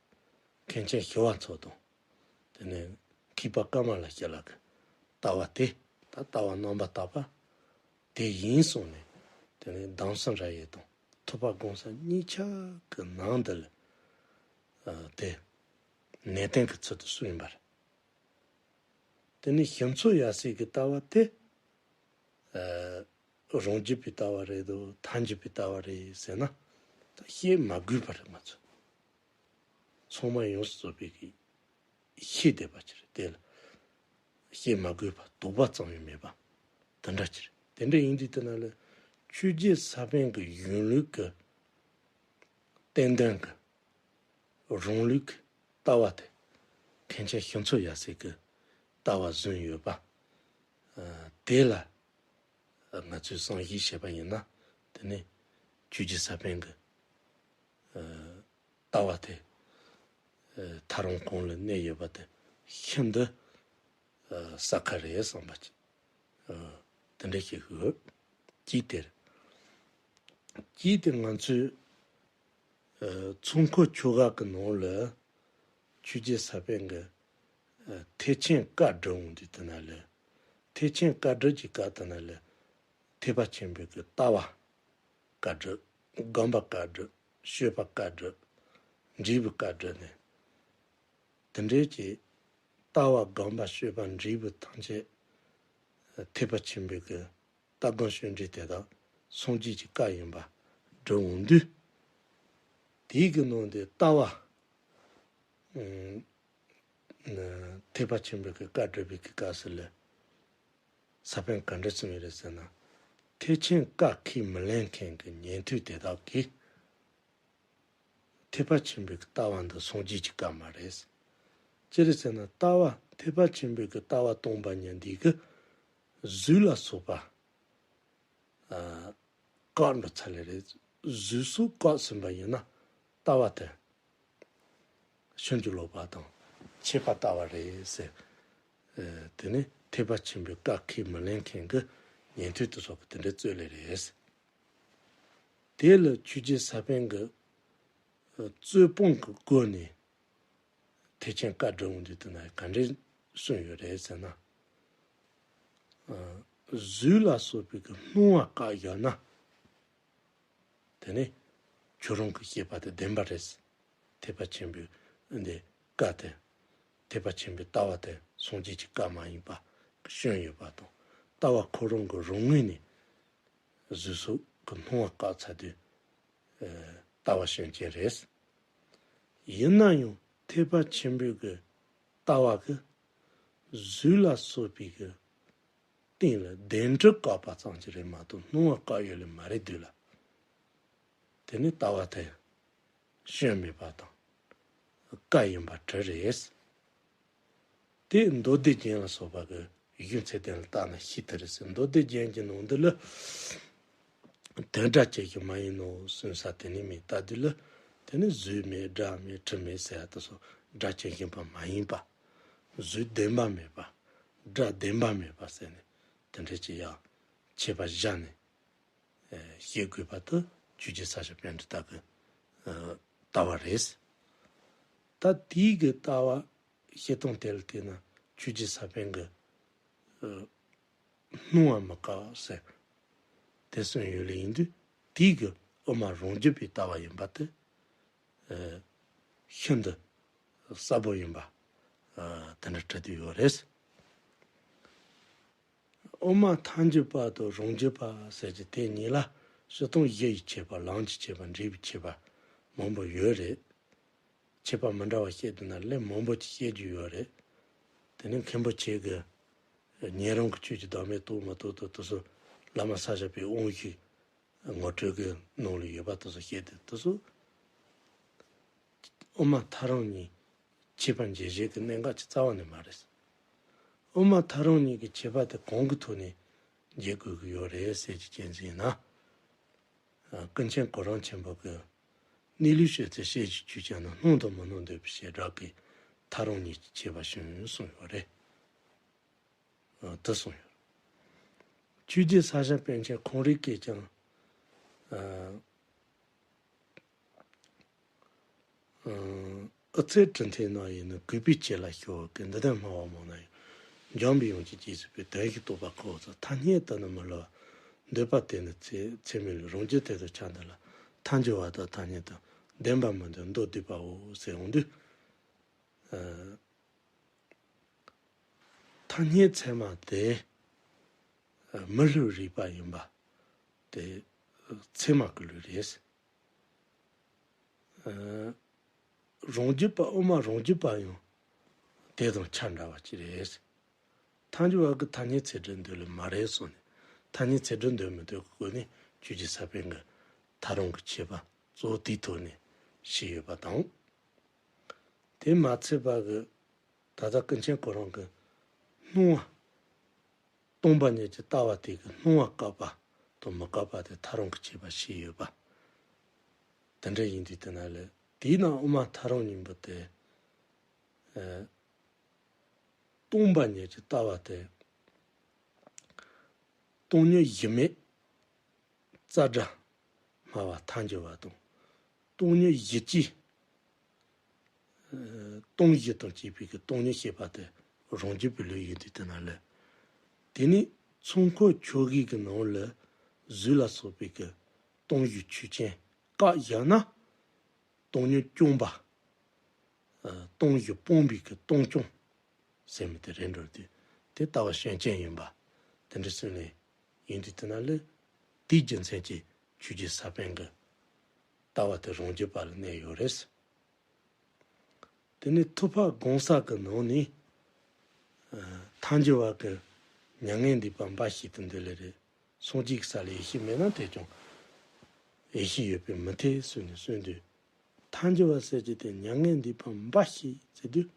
མཁན་ཆེན་ཞི་བ་འཚོ་དང་། དེ་ནས་མཁས་པ་ཀ་མ་ལ་ཤཱི་ལ་གི་ལྟ་བ་དེ་ད་ལྟ་བ་རྣམ་པར་དག་པ་དེ་ཡིན་གསུངས་ནས། དེ་ནས་སྡོམ་གསུམ་རབ་དབྱེ་དང་ཐུབ་པ་དགོངས་གསལ་གཉིས་ཆ་གི་ནང་འདི་ལ་ཨ་དེ་ནན་ཏན་གྱི་ཚུལ་དུ་གསུངས་ཡིན་པ་རེད། དེ་ནས་ཞི་འཚོ་ཡབ་སྲས་ཀྱི་ལྟ་བ་དེ་ཨ་རང་རྒྱུད་པའི་ལྟ་བ་རེད་དོ་ཐལ་འགྱུར་བའི་ལྟ་བ་རེད་ཟེར་ན་ད་བཤད་མ་དགོས་པ་རེད། ང་ཚོ་ཚང་མ་ཡོངས་སུ་རྫོགས་པའི་གི་ཤེས་བསྡད་པ་ཅིག་རེད། དེ་ལ་བཤད་མ་དགོས་པ་དོགས་པ་ཙམ་ཡང་མེད་པ་དེ་འདྲ་ཅིག་རེད། དེ་འདྲ་ཡིན་དུས་དེ་ན་ལ་ཆོས་རྗེ་ས་པཎ་གྱི་གཞུང་ལུགས་ཀྱི་བསྟན་དོན་གྱི་རང་ལུགས་ཀྱི་ལྟ་བ་དེ་མཁན་ཆེན་ཞི་འཚོ་ཡབ་སྲས་ཀྱི་ལྟ་བ་བཟུང་ཡོད་པ། ཨ་དེ་ལ་ང་ཚོས་བསམ་གཞིག་བྱས་པ་ཡིན་ན། དེ་ནི་ཆོས་རྗེ་ས་པཎ་གྱི་ཨ་ལྟ་བ་དེ་ཨ་ཐལ་རང་གོང་ལ་གནས་ཡོད་པ་དེ་ཤིན་ཏུ་ཨ་གསལ་ཁ་རེད་བསམ་པ་ཅིག་ཨ་དེ་འདྲ་ཞིག་ཡོད། གཅིག་དེ་རེད། གཅིག་དེ་ང་ཚོས་ཨ་ཚོགས་འཁོར་ཆོ་ག་གི་ནང་ལ་ཆོས་རྗེ་ས་པཎ་གྱི་ཨ་ཐེག་ཆེན་བཀའ་སྒྲུབ་འོང་དུས་དེ་ན་ལ། ཐེག་ཆེན་བཀའ་སྒྲུབ་ཀྱི་སྐབས་དེ་ན་ལ་ཐེག་པ་ཆེན་པོའི་གི་ལྟ་བ་བཀའ་སྒྲུབ། སྒོམ་པ་བཀའ་སྒྲུབ། སྤྱོད་པ་བཀའ་སྒྲུབ། འབྲས་བུ་བཀའ་སྒྲུབ་ནས། དེ་འདྲའི་གི་ལྟ་བ་སྒོམ་པ་སྤྱོད་པ་འབྲས་བུ་ཐམས་ཅད་ཐེག་པ་ཆེན་པོའི་གི་ལྟ་སྒོམ་སྤྱོད་འབྲས་དེ་དག་སངས་རྒྱས་ཀྱི་བཀའ་ཡིན་པ་སྒྲུབ་འོང་དུས། དེའི་གི་ནང་དུ་ལྟ་བ་ཨ་ཐེག་པ་ཆེན་པོའི་གི་བཀའ་སྒྲུབ་པའི་གི་སྐབས་སུ་ལ་ས་པཎ་ག་འདྲ་གསུངས་ཡོད་རེད་ཟེར་ན། ཐེག་ཆེན་བཀའ་ཁས་མི་ལེན་མཁན་གྱི་ཉན་ཐོས་དེ་དག་གིས་ཐེག་པ་ཆེན་པོའི་གི་ལྟ་བ་འདི་སངས་རྒྱས་ཀྱི་བཀའ་མ་རེད། ཅི་རེད་ཟེར་ན་ལྟ་བ་ཐེག་པ་ཆེན་པོའི་གི་ལྟ་བ་སྟོང་པ་ཉིད་འདི་གི་གཟུགས་ལ་སོགས་པ་ཨ་བཀག་འགྲོ་ཚར་ལེ་རེད། གཟུགས་སོགས་བཀག་ཟིན་པ་ཡིན་ན་ལྟ་བ་དེ་ཕྱིན་ཅི་ལོག་པ་དང་ཆད་པ་ལྟ་བ་རེད་ཟེར། ཨ་དེ་ནི་ཐེག་པ་ཆེན་པོའི་བཀའ་ཁས་མི་ལེན་མཁན་གྱི་ཉན་ཐོས་དེ་ཚོ་གིས་དེ་འདྲ་རྩོད་ལེ་རེད། དེ་ལ་ཆོས་རྗེ་ས་པཎ་གྱིས་ཨ་རྩོད་སྤོང་གི་སྒོ་ནས་ཐེག་ཆེན་བཀའ་སྒྲུབ་འོང་དུས་དེ་ན་ག་འདྲས་གསུངས་ཡོད་རེད་ཟེར་ན། ཨ་གཟུགས་ལ་སོགས་པའི་གི་སྣང་བ་བཀག་ཡོད་ན། དེ་ནི་ཁྱོད་རང་གི་བཤད་པ་དེ་བདེན་པ་རེད། ཐེག་པ་ཆེན་པོའི་འདི་བཀའ་དེ། ཐེག་པ་ཆེན་པོའི་ལྟ་བ་དེ་སངས་རྒྱས་ཀྱི་བཀའ་མ་ཡིན་པ་ཤོད་ཡོད་པ་དང་། ལྟ་བ་ཁོ་རང་གི་རང་ངོས་ནས་གཟུགས་སོགས་ཀྱི་སྣང་བ་བཀག་ཚར་དུས་ཨ་ལྟ་བ་ཤོད་མཁན་རེད། ཡིན་ན་ཡང་ཐེག་པ་ཆེན་པོའི་གི་ལྟ་བ་གི་གཟུགས་ལ་སོགས་པའི་གི་སྟེང་ལ་བདེན་གྲུབ་བཀག་པ་ཙམ་ཅིག་རེད་མ་གཏོགས་སྣང་བ་བཀག་ཡོད་ལེ་མ་རེད་འདུག་ལ། དེ་ནི་ལྟ་བ་དེ་སྐྱོན་མེད་པ་དང་བཀའ་ཡིན་པ་གྲུབ་རེད། དེ་མདོ་སྡེ་རྒྱན་ལ་སོགས་པ་གི་གཞུང་ཚད་ལྡན་ལ་བལྟས་ན་ཤེས་ཐུབ་རེད་ཟེར། མདོ་སྡེ་རྒྱན་གྱི་ནང་འདི་ལ་དོན་སྒྲ་ཇི་བཞིན་མ་ཡིན་ནོ་གསུངས་ས་དེ་ནི་མེད། ལྟ་དུས་ལ་དེ་ནི་གཟུགས་མེད་སྒྲ་མེད་དྲི་མེད་ཟེར་ཡ་དེ་ཚོ་སྒྲ་ཇི་བཞིན་པ་མ་ཡིན་པ། གཟུགས་བདེན་པ་མེད་པ། སྒྲ་བདེན་པ་མེད་པ་ཟེར་ནས་དེ་འདྲ་ཅིག་ཡང་ཁྱད་པར་བཞག་ནས་ཨ་བཤད་དགོས་པ་དེ་ཆོས་རྗེ་ས་སྐྱ་པཎྜི་ཏ་གི་ཨ་ལྟ་བ་རེད། ད་དེའི་གི་ལྟ་བ་བཤད་སྟངས་དེ་ལ་བལྟས་ན་ཆོས་རྗེ་ས་པཎ་གི་ཨ་སྣང་བ་མི་བཀག་ཟེར་དེ་གསུངས་ཡོད་ལེ། ཡིན་དུས་དེའི་གི་དབུ་མ་རང་རྒྱུད་པའི་ལྟ་བ་ཡིན་པ་དེ་ཨ་ཤིན་ཏུ་གསལ་པོ་ཡིན་པ་ཨ་དེ་འདྲ་བྲིས་ཏེ་ཡོད་རེད། དབུ་མ་ཐལ་འགྱུར་བ་དང་རང་རྒྱུད་པ་ཟེར་གྱི་དེ་གཉིས་ལ་སྤྱིར་བཏང་བཞི་ཡི་ཁྱད་པར། ལམ་གྱི་ཁྱད་པར། འབྲས་བུའི་ཁྱད་པར་མང་པོ་ཡོད་རེད། ཁྱད་པར་མི་འདྲ་བ་བཤད་དུས་ན་ལན་མང་པོ་ཅིག་བཤད་རྒྱུ་ཡོད་རེད། དེ་ནི་མཁན་པོ་ཁྱེད་ཀྱིས་ཉན་རང་གི་ཆོས་ཀྱི་བདག་མེད་རྟོགས་མ་རྟོགས་དང་དེ་ཚོ་བླ་མ་ས་སྐྱ་པའི་དབང་ཤུགས་ངོ་སྤྲོད་ཀྱི་ནང་ལ་ཡོད་པ་དེ་ཚོ་བཤད་དེ། དེ་ཚོ་དབུ་མ་ཐལ་རང་གཉིས་ཁྱད་པར་འབྱེད་བྱེད་ཀྱི་གནད་འགག་ཅིག་རྩ་བ་ནས་མ་རེད། དབུ་མ་ཐལ་རང་གཉིས་ཀྱི་ཁྱད་པར་དེ་གང་གི་ཐོག་ནས་འབྱེད་དགོས་ཀྱི་ཡོད་རེད་ཟེར་གྱི་རྐྱེན་ཟིན་ན། ཨ། ཀུན་མཁྱེན་གོ་རམས་ཆེན་པོ་གིས་གནས་ལུགས་ཤོད་ཚེ་ཤེས་བྱའི་ཆོས་ཅན། སྣང་དང་མི་སྣང་འདོད་པའི་བྱེ་བྲག་གིས། ཐལ་རང་གཉིས་ཀྱི་ཁྱད་པར་ཞུ་གསུངས་ཡོད་རེད། ཨ། དེ་གསུངས་ཡོད། ཆོས་རྗེ་ས་སྐྱ་པཎ་ཆེན་ཁོང་རང་གིས་ཀྱང་། ཨ། ཨ། ཨུ་ཚུགས་གྲུབ་མཐས་ནང་ཡིན་ན། གུས་པས་ཁྱེད་ལ་ཞུ་བ་གི། འདི་ལྟར་སྨྲ་བ་མང་ན་ཡང་། འཇམ་པའི་དབྱངས་ཀྱིས་རྗེས་སུ་དཔོག་དོན་བཞིན་རྟོགས་པ་ཁོ་བོ་ཚོ། ཐ་སྙད་དུ་ནི་མི་སླུ་བ། འདོད་པ་དེ་ནི་ཚད་ཚད་མེད་ལུས། རང་རྒྱུད་དེ་དང་ཆ་འདྲ་ལ། ཐལ་འགྱུར་བ་དང་ཐ་སྙད་དུ། བདེན་པར་མི་འདོད་མདོར་བསྡུས་པའོ་ཟེར་འོང་དུས། ཨ། ཐ་སྙད་ཚད་མ་དེ་མི་སླུ་བའི་རིག་པ་ཡིན་པ་དེ་ཚད་མ་གི་ལུགས་རེད། ཨ། རང་རྒྱུད་པ། དབུ་མ་རང་རྒྱུད་པ་ཡང་དེ་དང་ཆ་འདྲ་བ་ཅིག་རེད། ཐལ་འགྱུར་བ་གི་ཐ་སྙད་ཚད་སྒྲར་འདོད་ལེ་མ་རེད་གསུངས་ནས། ཐ་སྙད་ཚད་སྒྲར་འདོད་མི་འདོད་ཀྱི་སྒོ་ནས་ཆོས་རྗེ་ས་པཎ་གྱིས་ཐལ་རང་གི་ཁྱད་པར་གཙོ་བོ་དེའི་ཐོག་ནས་བཤད་ཡོད་པ་དང་། དེ་མ་ཚད་པ་གི། ད་ལྟ་ཀུན་མཁྱེན་ཁོ་རང་གིས་སྣང་བ། སྟོང་པ་ཉིད་ཀྱི་ལྟ་བ་དེ་གི་སྣང་བ་བཀག་པ་དང་མི་བཀག་པ་དེ་ཐལ་རང་གི་ཁྱད་པར་བཤད་ཡོད་པ། དེ་འདྲ་ཡིན་དུས་དེ་ན་ལས། དེས་ན་དབུ་མ་ཐལ་རང་གཉིས་པོ་དེ། ཨ། སྟོང་པ་ཉིད་ཀྱི་ལྟ་བ་དེ། སྟོང་ཉིད་གཞི་མེད་རྩ་བྲལ་སྨྲ་བ་ཐལ་འགྱུར་བ་དང་། སྟོང་ཉིད་གཞི་གཅིག། ཨ། སྟོང་བཞི་དང་བཅས་པའི་གི་སྟོང་ཉིད་བཤད་པ་དེ་རང་རྒྱུད་པའི་ལུགས་ཡིན་དུས་དེ་ན་ལས། དེ་ནི་ཚོགས་འཁོར་ཆོས་དབྱིངས་ཀྱི་ནང་ལ་གཟུགས་ལ་སོགས་པའི་གི་སྟོང་བཞི་ཆོས་ཅན་བཀག་བཞག་ན། སྟོང་ཉིད་སྐྱོང་བ། ཨ། སྟོང་བཞི་སྤོང་བའི་གི་སྟོང་སྐྱོང་ཟེར་མི་དེ་རེད་འགྲོ་དུས། དེ་ལྟ་བ་སྐྱོན་ཅན་ཡིན་པ། དེ་འདྲ་སོང་ནས་ཡིན་དུས་དེ་ན་ལས། དེའི་རྒྱུ་མཚན་གྱིས་ཆོས་རྗེ་ས་པཎ་གྱི་ལྟ་བ་དེ་རང་རྒྱུད་པ་ལ་གནས་ཡོད་རེད། དེ་ནས་ཐུབ་པ་གང་ཟག་གི་ནང་ནས། ཨ། ཐལ་འགྱུར་བ་གིས་མྱ་ངན་འདས་པ་འབའ་ཞིག་ཏུ་འདོད་ལེ་རེད། སངས་རྒྱས་ཀྱི་ས་ལ་ཡེ་ཤེས་མེད་ན་དེ་ཀྱང་ཡེ་ཤེས་ཡོད་པས་མི་འཐད་གསུངས་ནས་གསུངས་དུས། ཐལ་འགྱུར་བ་ཟེར་གྱི་དེ་མྱ་ངན་འདས་པ་འབའ་ཞིག་ཟེར་དུས་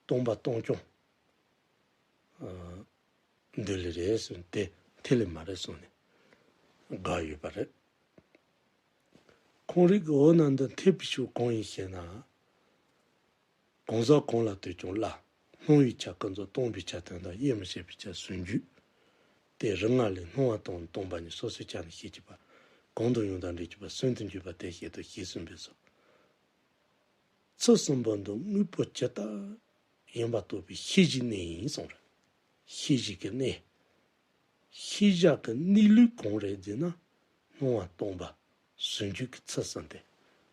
སྟོང་པ་སྟོང་སྐྱོང་། ཨ། འདོད་ལེ་རེད་གསུངས། དེ་འཐད་ལེ་མ་རེད་གསུངས་ནས་དགག་ཡོད་པ་རེད། ཁོང་རང་གིས་འོ་ན་འདི་འཐད་པའི་ཕྱོགས་གང་ཡིན་ཞེ་ན། གང་ཟག་གང་ལ་ལྟོས་ཀྱང་སླ། སྣང་བའི་ཆ་ཀུན་རྫོབ། སྟོང་པའི་ཆ་དོན་དམ། དབྱེ་མི་ཕྱེད་པའི་ཆ་ཟུང་འཇུག། དེ་རིགས་ལྔ་ལས། སྣང་བ་དང་སྟོང་པ་ཉིད། སོ་སོའི་ཆ་ནི་ཤེས་བྱེད་པ། གང་དང་ཡང་དག་འབྲེལ་བྱེད་པ། གསུམ་དུ་འཇུག་པ་དེ་བཤད་དོ་ཞེས་གསུངས་པས་སོ། ཚུལ་གསུམ་པོ་འདི་དངོས་པོ་ཇི་ལྟར་ཡིན་པ་རྟོགས་པའི་ཤེས་བྱའི་གནས་ཡིན་གསུངས་རེད། ཤེས་བྱེད་ཀྱི་གནས། ཤེས་བྱ་གི་གནས་ལུགས་གང་རེད་ཟེར་ན། སྣང་བ་སྟོང་པ་ཟུང་འཇུག་གི་ཚུལ་གསུམ་དེ་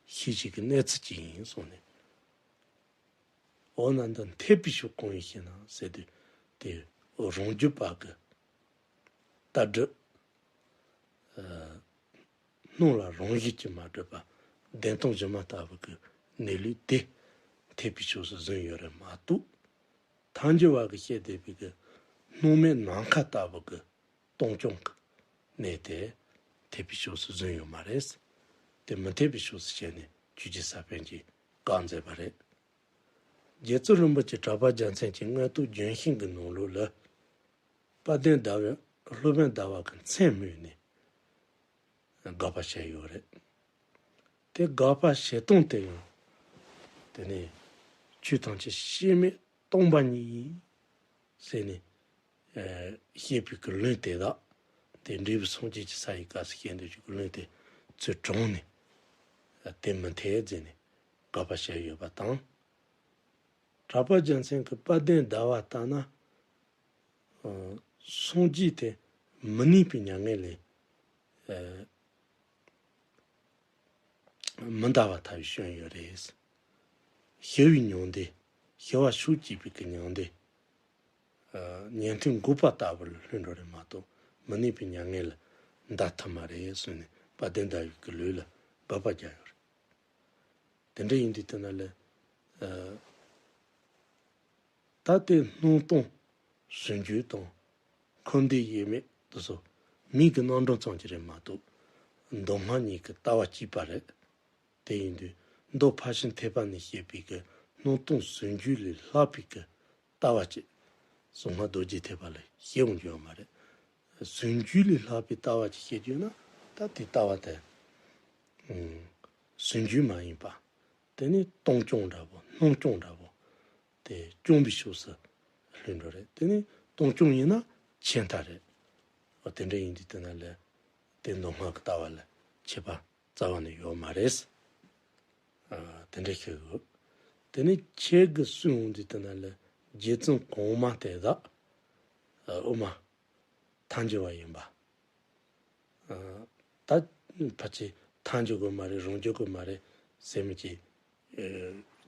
ཤེས་བྱེད་ཀྱི་གནས་ཚུལ་གཅིག་ཡིན་གསུངས་ནས། འོ་ན་འདི་འཐད་པའི་ཕྱོགས་གང་ཡིན་ཞེ་ན་ཟེར་དུས། དེ་རང་རྒྱུད་པ་གི་ལྟ་གྲུབ། ཨ། སྣང་ལ་རང་བཞིན་གྱིས་མ་གྲུབ་པ་བདེན་སྟོང་སྒྱུ་མ་ལྟ་བུ་གི་གནས་ལུགས་དེ་འཐད་པའི་ཕྱོགས་སུ་བཟུང་ཡོད་རེད་མ་གཏོགས། ཐལ་འགྱུར་བ་གིས་བཤད་བསྡད་པའི་གི་སྣང་མེད་ནམ་མཁའ་ལྟ་བུ་གི་སྟོང་སྐྱོང་གི་གནས་དེ་འཐད་པའི་ཕྱོགས་སུ་བཟུང་ཡོད་མ་རེད། དེ་མི་འཐད་པའི་ཕྱོགས་སུ་བྱས་ནས་ཆོས་རྗེ་ས་པཎ་གྱིས་བཀག་མཛད་པ་རེད། རྗེ་བཙུན་རིན་པོ་ཆེ་གྲགས་པ་རྒྱལ་མཚན་གྱི་མངོན་རྟོགས་ལྗོན་ཤིང་གི་ནང་ལོགས་ལ། དཔལ་ལྡན་ཟླ་བའི། སློབ་དཔོན་ཟླ་བ་གི་མཚན་སྨོས་ནས་དགག་པ་བྱས་ཡོད་རེད། དེ་དགག་པ་བྱེད་སྟངས་དེ་ཡང་། དེ་ནས་ཆོས་ཐམས་ཅད་ཤེས་མེད་སྟོང་པ་ཉིད་ཡིན་ཟེར་ནས། ཨ། བཤད་པའི་གི་ལུང་དེ་དག་དེ་འབྲས་བུ་སངས་རྒྱས་ཀྱི་ས་ཡི་སྐབས་སུ་བཤད་འདོད་ཀྱི་ལུང་དེ་ཚུར་དྲངས་ནས། ཨ། དེ་མི་འཐད་ཟེར་ནས་དགག་པ་བྱས་ཡོད་པ་དང་། གྲགས་པ་རྒྱལ་མཚན་གྱིས་དཔལ་ལྡན་ཟླ་བ་ལྟར་ན། ཨ། སངས་རྒྱས་དེ་མི་གནས་པའི་མྱ་ངན་ལས། ཨ། མི་འདའ་བར་ཐལ་བའི་སྐྱོན་ཡོད་རེད། ཞི་བའི་མྱང་འདས། ཞི་བ་ཕྱོགས་གཅིག་པའི་གི་མྱང་འདས། ཉན་ཐོས་འགོག་པ་ལྟ་བུ་ལ་ལྷུང་འགྲོ་རེད་མ་གཏོགས། མི་གནས་པའི་མྱ་ངན་ལ་འདའ་ཐུབ་མ་རེད་གསུངས་ནས་དཔལ་ལྡན་ཟླ་བའི་གི་ལུགས་ལ་སྦས་པ་རྒྱག་ཡོད་རེད། དེ་འདྲ་ཡིན་དུས་དེ་ན་ལས། ད་ལྟའི་སྣང་སྟོང་ཟུང་འཇུག་དང་འཁོར་འདས་དབྱེར་མེད་དེ་ཚོ་མིང་གི་རྣམ་གྲངས་ཙམ་གྱི་རེད་མ་གཏོགས། མདོ་སྔགས་གཉིས་ཀྱི་ལྟ་བ་གཅིག་པ་རེད། དེ་ཡིན་དུས་མདོ་ཕར་ཕྱིན་ཐེག་པ་ནས་བཤད་པའི་གི་སྣང་སྟོང་ཟུང་འཇུག་ལས་ལྷག་པའི་གི་ལྟ་བ་ཅིག་གཟུངས་སྔགས་རྡོ་རྗེ་ཐེག་པ་ལ་བཤད་འོང་རྒྱུ་ཡོད་མ་རེད། ཟུང་འཇུག་ལས་ལྷག་པའི་ལྟ་བ་ཅིག་བཤད་རྒྱུ་ན། ད་དེ་ལྟ་བ་དེ་ཟུང་འཇུག་མ་ཡིན་པ། དེ་ནི་སྟོང་སྐྱོང་འདྲ་པོ། སྣང་སྐྱོང་འདྲ་པོ། དེ་སྐྱོང་བའི་ཕྱོགས་སུ་ལྷུང་འགྲོ་རེད། དེ་ནི་སྟོང་སྐྱོང་ཡིན་ན་ཆད་མཐའ་རེད། འོ་དེ་འདྲ་ཡིན་དུས་དེ་ན་ལས་དེ་མདོ་སྔགས་ཀྱི་ལྟ་བ་ལ་ཁྱད་པར་རྩ་བ་ནས་ཡོད་མ་རེད། ཨ། དེ་འདྲ་ཤེས་དགོས། དེ་ནི་ཁྱེད་ཀྱིས་གསུངས་འོང་དུས་དེ་ན་ལས་རྗེ་བཙུན་གོང་མ་དེ་དག་དབུ་མ་ཐལ་འགྱུར་བ་ཡིན་པ། ད་ཕལ་ཆེར་ཐལ་འགྱུར་དགོས་མ་རེད། རང་རྒྱུད་དགོས་མ་རེད་ཟེར་མི་ཅིག་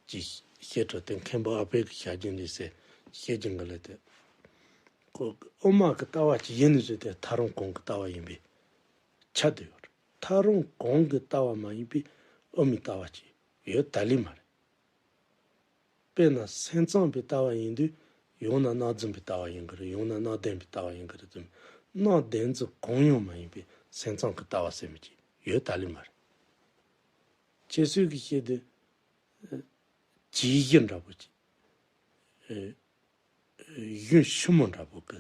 ཅིག་བཤད་འགྲོ་དེ། མཁན་པོ་ཨ་པད་ཀྱི་ཞལ་རྒྱུན་ལས་ཟེར་བཤད་རྒྱུན་ག་ལས་དེ། ཁོ་དབུ་མ་གི་ལྟ་བ་ཅིག་ཡིན་ནི་ཟེར་དེ་ཐལ་རང་གོང་གི་ལྟ་བ་ཡིན་པས་ཆགས་བསྡད་ཡོད་རེད། ཐལ་རང་གོང་གི་ལྟ་བ་མ་ཡིན་པའི་དབུ་མའི་ལྟ་བ་ཅིག་ཡོད་ད་ལི་མ་རེད། དཔེར་ན་སེམས་ཙམ་པའི་ལྟ་བ་ཡིན་དུས་ཡང་ན་སྣང་རྫུན་པའི་ལྟ་བ་ཡིན་གྱི་རེད། ཡང་ན་སྣང་ལྡན་པའི་ལྟ་བ་ཡིན་གྱི་རེད་དུས། སྣང་ལྡན་ཚོ་གང་ཡང་མ་ཡིན་པའི་སེམས་ཙམ་གྱི་ལྟ་བ་ཟེར་མི་ཅིག་ཡོད་ད་ལི་མ་རེད། ཁྱེད་ཚོས་ཀྱི་བཤད་དུས་ཇི་བཞིན་འདྲ་པོ་ཅིག་ཨེ། གཞོན་ཞི་མོ་འདྲ་པོ་གི་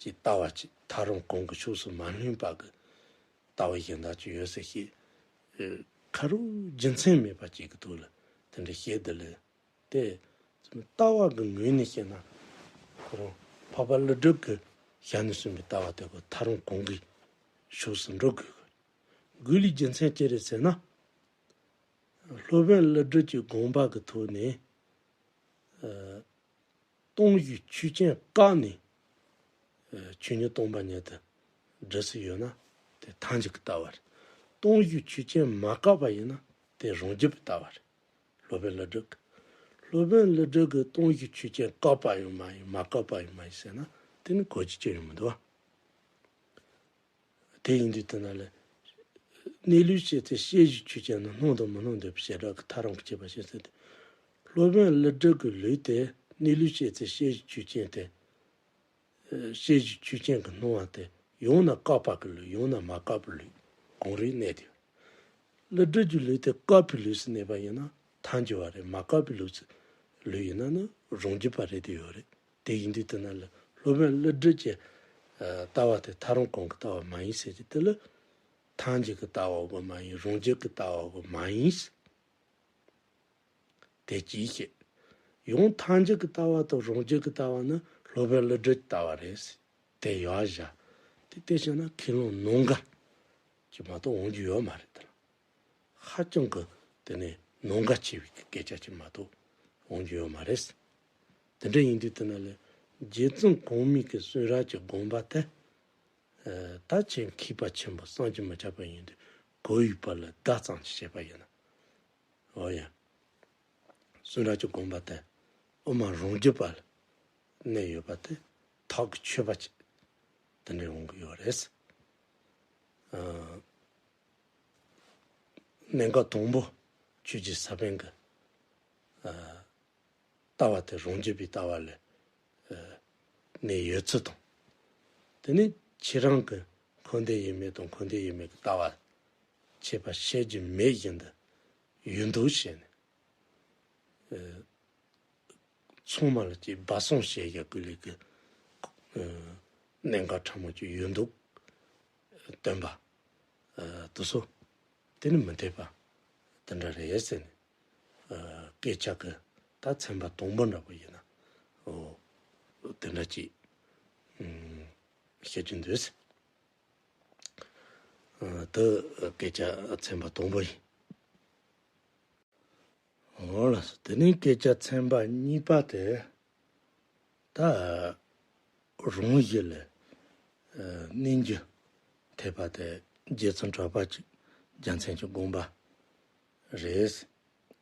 ཅིག་ལྟ་བ་ཅིག་ཐལ་རང་གོང་གི་ཕྱོགས་སུ་མ་ལྷུང་པ་གི་ལྟ་བ་གཞན་དག་ཅིག་ཡོད་ཟེར་བཤད། ཁ་རོག་རྒྱུ་མཚན་མེད་པ་ཅིག་གི་ཐོག་ལ་དེ་འདྲ་བཤད་དེ་ལས། དེ་ལྟ་བ་གི་ངོས་ནས་བཤད་ན་ཁོ་རང་འཕགས་པ་ཀླུ་སྒྲུབ་ཀྱི་ཞལ་ནས་གསུངས་པའི་ལྟ་བ་དེ་ཁོ་ཐལ་རང་གོང་གི་ཕྱོགས་སུ་འགྲོ་དགོས། དགོས་ལུགས་རྒྱུ་མཚན་ཅི་རེད་ཟེར་ན། སློབ་དཔོན་ཀླུ་སྒྲུབ་ཀྱི་དགོངས་པ་གི་ཐོག་ནས། ཨ། སྟོང་གཞི་ཆོས་ཅན་བཀག་ནས། ཨ། ཆོས་ཉིད་སྟོང་པ་ཉིད་དུ་སྒྲུབ་སྲོལ་ཡོད་ན་དེ་ཐལ་འགྱུར་གྱི་ལྟ་བ་རེད། སྟོང་གཞི་ཆོས་ཅན་མ་བཀག་པ་ཡིན་ན་དེ་རང་རྒྱུད་པའི་ལྟ་བ་རེད། སློབ་དཔོན་ཀླུ་སྒྲུབ་ཀྱི། སློབ་དཔོན་ཀླུ་སྒྲུབ་ཀྱི་སྟོང་གཞི་ཆོས་ཅན་བཀག་པ་ཡང་མ་ཡིན། མ་བཀག་པ་ཡང་མ་ཡིན་ཟེར་ན་དེ་ནི་གོ་རྒྱུ་ཅི་ཡང་མི་འདུག་བ། དེ་ཡིན་དུས་དེ་ན་ལས། གནས་ལུགས་ཤེས་ཚེ་ཤེས་བཞིན་ཆོས་ཅན་ནི། སྣང་དང་མི་སྣང་འདོད་པའི་བྱེ་བྲག་གི། ཐལ་རང་གི་ཁྱད་པར་ཤེས་ཚེ་དེ། སློབ་དཔོན་ཀླུ་སྒྲུབ་ཀྱི་ལུགས་དེ་གནས་ལུགས་ཤེས་ཚེ་ཤེས་བཞིན་ཆོས་ཅན་དེ། ཤེས་བཞིན་ཆོས་ཅན་གྱི་སྣང་བ་དེ་ཡང་ན་བཀག་པ་གི་ལུགས། ཡང་ན་མ་བཀག་པའི་ལུགས་གང་རུང་གནས་དེ། ཀླུ་སྒྲུབ་ཀྱི་ལུགས་དེ་བཀག་པའི་ལུགས་སུ་གནས་པ་ཡིན་ན་ཐལ་འགྱུར་བ་རེད། མ་བཀག་པའི་ལུགས་སུ་ལུགས་ཡིན་ན་ནི་རང་རྒྱུད་པ་རེད་དེ་ཡོད་རེད། དེ་ཡིན་དུས་དེ་ན་ལས་སློབ་དཔོན་ཀླུ་སྒྲུབ་ཀྱི་ལྟ་བ་དེ་ཐལ་རང་གོང་གི་ལྟ་བ་མ་ཡིན་ཟེར་གྱི་དེ་ལ་ཐལ་འགྱུར་གྱི་ལྟ་བ་གི་མ་ཡིན། རང་རྒྱུད་ཀྱི་ལྟ་བ་གི་མ་ཡིན། དེ་གཅིག་བཤད། ཡང་ཐལ་འགྱུར་གྱི་ལྟ་བ་དང་རང་རྒྱུད་ཀྱི་ལྟ་བ་ནི་སློབ་དཔོན་ཀླུ་སྒྲུབ་ཀྱི་ལྟ་བ་རེད། དེ་ཡར་བཞག་དེ་དེ་བཤད་ན་ཁས་བླངས་ནང་འགལ་གྱི་མ་གཏོགས་འོང་རྒྱུ་ཡོད་མ་རེད་དེ་ལ། ཧ་ཅང་གི་དེ་ནས་ནང་འགལ་ཆེ་བའི་སྐད་ཆ་ཅིག་མ་གཏོགས་འོང་རྒྱུ་ཡོད་མ་རེད། དེ་འདྲ་ཡིན་དུས་དེ་ན་ལས་རྗེ་བཙུན་གོང་མའི་གི་གསུང་རབ་ཀྱི་དགོངས་པ་དེ། ཨ། ད་ཁྱེད་མཁས་པ་ཆེན་པོ་བསམ་གྱིས་མི་ཁྱབ་པ་ཡིན་དུས་གོ་ཡི་བར་ལ་བརྡ་ཙམ་ཅིག་བྱས་པ་ཡིན་ན། འོ་ཡ། གསུང་རབ་ཀྱི་དགོངས་པ་དེ་དབུ་མ་རང་རྒྱུད་པ་ལ་གནས་ཡོད་པ་དེ་ཐག་གི་ཆོད་པ་ཅིག་དེ་འདྲ་ཡོང་གི་ཡོད་རེད། ཨ། གནད་འགག་དང་པོ་ཆོས་རྗེ་ས་པཎ་གྱི། ཨ། ལྟ་བ་དེ་རང་རྒྱུད་པའི་ལྟ་བ་ལ། ཨ། གནས་ཡོད་ཚུལ་དང་། དེ་ནས་ཁྱེད་རང་གི་འཁོར་འདས་དབྱེར་མེད་དང་འཁོར་འདས་དབྱེར་མེད་ཀྱི་ལྟ་བ་ཁྱད་པར་བཤད་རྒྱུ་མེད་བཞིན་དུ་ཡོད་འདུག་བཤད་ནས། ཨ། ཚང་མ་ལ་ཅིག་སྦ་གསང་བྱེད་ཡག་གི་ལས་ཀྱི། ཨ། གནད་འགག་ཕྲ་མོ་ཅིག་ཡོད་འདུག་སྟོན་པ། ཨ། དེ་ཚོ་དེ་ནི་མི་འཐད་པ་དེ་འདྲ་རེད་ཟེར་ནས། ཨ། སྐད་ཆ་གི་ད་ཚན་པ་དང་པོ་འདྲ་པོ་ཡིན་ན། འོ། དེ་འདྲ་ཅིག་ཨུམ། བཤད་རྒྱུ་འདུག་ཟེར། ཨ། དེ་སྐད་ཆ་ཚན་པ་དང་པོ་ཡིན། འོ་ལགས་སོ། དེ་ནས་སྐད་ཆ་ཚན་པ་གཉིས་པ་དེ། ད་རང་གཞི་ལ། ཨ། གནས་འགྱུ་ཐེག་པ་དེ་རྗེ་བཙུན་གྲགས་པ་ཅིག་རྒྱལ་མཚན་གྱི་དགོངས་པ་རེད།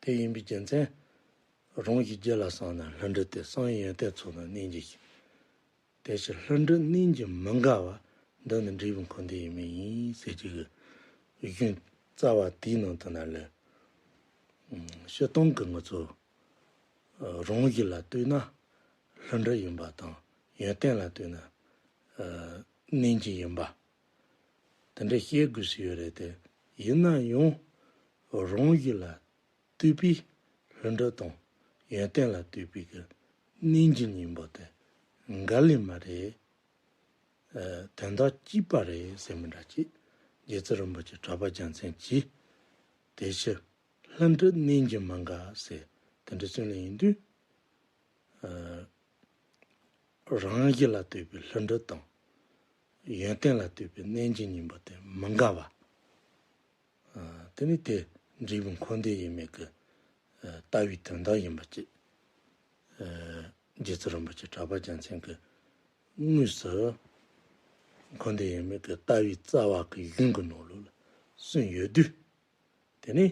དེ་ཡིན་པའི་རྒྱུ་མཚན། རང་གཞི་རྒྱུད་ལ་བསམས་ནས་ལྷུན་གྲུབ་སྟེ། བསམ་ཡས་ཡོན་ཏན་ཚོགས་རྣམས་གནས་འགྱུ་ཞིང་། དེ་ཕྱིར་ལྷུན་གྲུབ་གནས་འགྱུར་མི་འགལ་བ། འདི་ནི་འབྲས་བུ་འཁོར་འདས་ཡིན་མིན་ཡིན་ཟེར་གྱི་གཞུང་རྩ་བ་དེའི་ནང་དུ་ན་ལ། སྤྱིར་བཏང་གི་ང་ཚོ་རང་བཞིན་ལ་ལྟོས་ན་ལྷུན་གྲུབ་ཡིན་པ་དང་ཡོན་ཏན་ལ་ལྟོས་ན་གནས་འགྱུར་ཡིན་པ། དེ་འདྲ་བཤད་དགོས་སུ་ཡོད་རེད་དེ། ཡིན་ན་ཡང་རང་བཞིན་ལ་ལྟོས་པའི་ལྷུན་གྲུབ་དང་ཡོན་ཏན་ལ་ལྟོས་པའི་གི་གནས་འགྱུར་གཉིས་པོ་དེ་འགལ་ལེ་མ་རེད། དོན་དག་གཅིག་པ་རེད་ཟེར་མི་འདྲ་ཅིག་རྗེ་བཙུན་རིན་པོ་ཆེ་གྲགས་པ་རྒྱལ་མཚན་གྱིས། དེ་ཕྱིར་ལྷུན་གྲུབ་གནས་འགྱུར་མི་འགལ་ཟེར་དེ་འདྲ་གསུངས་ནས་ཡིན་དུས། རང་བཞིན་ལ་ལྟོས་པའི་ལྷུན་གྲུབ་དང་། ཡོན་ཏན་ལ་ལྟོས་པའི་གནས་འགྱུར་གཉིས་པོ་དེ་མི་འགལ་བ། དེ་ནི་དེ་འབྲས་བུ་འཁོར་འདས་ཡིན་མིན་གྱི་ལྟ་བའི་དོན་དག་ཡིན་པ་ཅིག་རྗེ་བཙུན་རིན་པོ་ཆེ་གྲགས་པ་རྒྱལ་མཚན་གྱིས་དངོས་སུ་འཁོར་འདས་ཡིན་མིན་གྱི་ལྟ་བའི་རྩ་བ་གི་གཞུང་གི་ནང་ལོགས་ལ་གསུངས་ཡོད་དུས། དེ་ནི་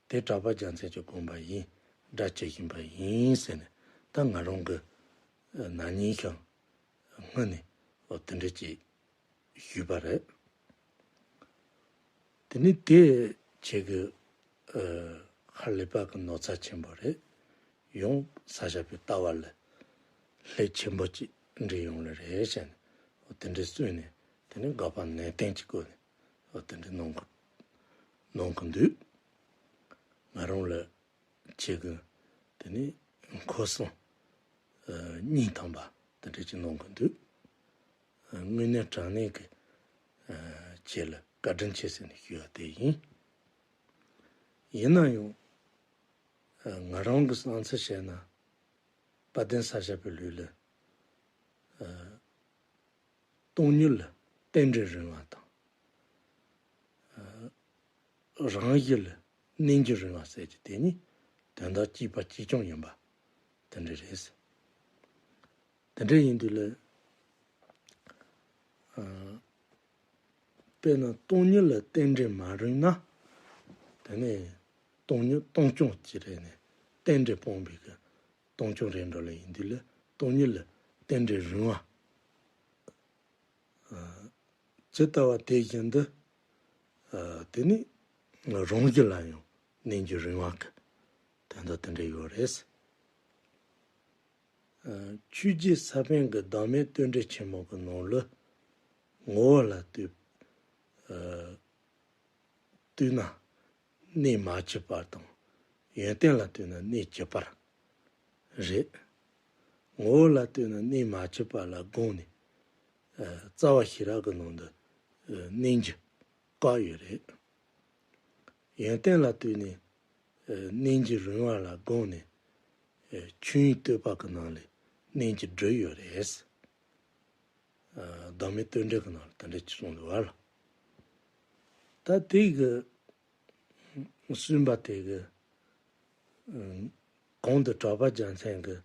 དེ་གྲགས་པ་རྒྱལ་མཚན་གྱི་དགོངས་པ་ཡིན། སྒྲ་ཇི་བཞིན་པ་ཡིན་ཟེར་ནས་ད་ང་རང་གི་ནང་ཉིད་ཀྱང་སྔོན་ནས་འོ་དེ་འདྲ་ཅིག་ཞུས་པ་རེད། དེ་ནི་དེ་ཁྱེད་ཀྱི་ཧ་ལས་པ་གི་ནོར་རྩ་ཆེན་པོ་རེད། ཡང་ས་ཞབས་པའི་ལྟ་བ་ལ་ལྷད་ཆེན་པོ་ཅིག་འདྲེས་ཡོང་ལེ་རེད་ཟེར་ནས་འོ་དེ་འདྲ་གསུངས་ནས། དེ་ནི་དགག་པ་ནན་ཏན་གྱི་སྒོ་ནས་འོ་དེ་འདྲ་གནང་གི་གནང་གི་འདུག་ང་རང་ལ་ཁྱེད་ཀྱི་དེ་ནི་འཁོར་གསུམ་སྙིང་ཐག་པ་དེ་འདྲ་ཅིག་གནང་གི་འདུག་དངོས་གནས་དྲང་གནས་ཀྱི་ཁྱེད་ལ་བཀའ་དྲིན་ཆེ་ཟེར་ནས་ཞུ་བ་དེ་ཡིན། ཡིན་ན་ཡང་ང་རང་གི་བསམ་ཚུལ་བཤད་ན། དཔལ་ལྡན་ས་སྐྱ་པའི་ལུགས་ལ་སྟོང་ཉིད་ལ་རྟེན་འབྲེལ་རིང་བ་དང་། རང་བཞིན་ལ་གནས་འགྱུར་རིང་བ་ཟེར་གྱི་དེ་གཉིས་དོན་དག་གཅིག་པ་གཅིག་རྐྱང་ཡིན་པ་དེ་འདྲ་རེད། དེ་འདྲ་ཡིན་དུས་ལ། དཔེར་ན་སྟོང་ཉིད་ལ་རྟེན་འབྲེལ་མ་རིང་ན། དེ་ནས་སྟོང་ཉིད་སྟོང་རྐྱང་ཅིག་རེད་ནས་རྟེན་འབྲེལ་སྤངས་པའི་གི་སྟོང་རྐྱང་རེད་འགྲོ་ལ་ཡིན་དུས་ལ་སྟོང་ཉིད་ལ་རྟེན་འབྲེལ་རིང་བ། ཇི་ལྟ་བ་དེ་བཞིན་དུ། དེ་ནི་རང་བཞིན་ལ་ཡང་གནས་འགྱུར་རིང་བ་གི་དོན་དག་དེ་འདྲ་ཡོད་རེད། ཆོས་རྗེ་ས་པཎ་གྱི་བདག་མེད་རྟེན་འབྲེལ་ཆེན་མོ་གི་ནང་ལ་ངོ་བོ་ལ་ལྟོས། ལྟོས་ན་གནས་མ་བཅུ་པ་དང་ཡོན་ཏན་ལ་ལྟོས་ན་གནས་བཅུ་པ་རེད། ངོ་བོ་ལ་ལྟོས་ན་གནས་མ་བཅུ་པ་ལ་དགོངས་ནས། རྩ་བ་ཤེས་རབ་ཀྱི་ནང་དུ་གནས་འགྱུར་བཀག་ཡོད་རེད། ཡོན་ཏན་ལ་ལྟོས་ནས་གནས་འགྱུར་རིང་བ་ལ་དགོངས་ནས་ཆོས་དབྱིངས་བསྟོད་པ་གི་ནང་ལས་གནས་འགྱུར་བསྒྲུབས་ཡོད་རེད། བདག་མེད་རྟེན་འབྲེལ་གྱི་ནང་ལ་དེ་འདྲ་ཅིག་གསུངས་འདུག་བ་ལ། ད་དེ་གི་གསུངས་པ་དེ་གི་གོང་དུ་གྲགས་པ་རྒྱལ་མཚན་གྱི་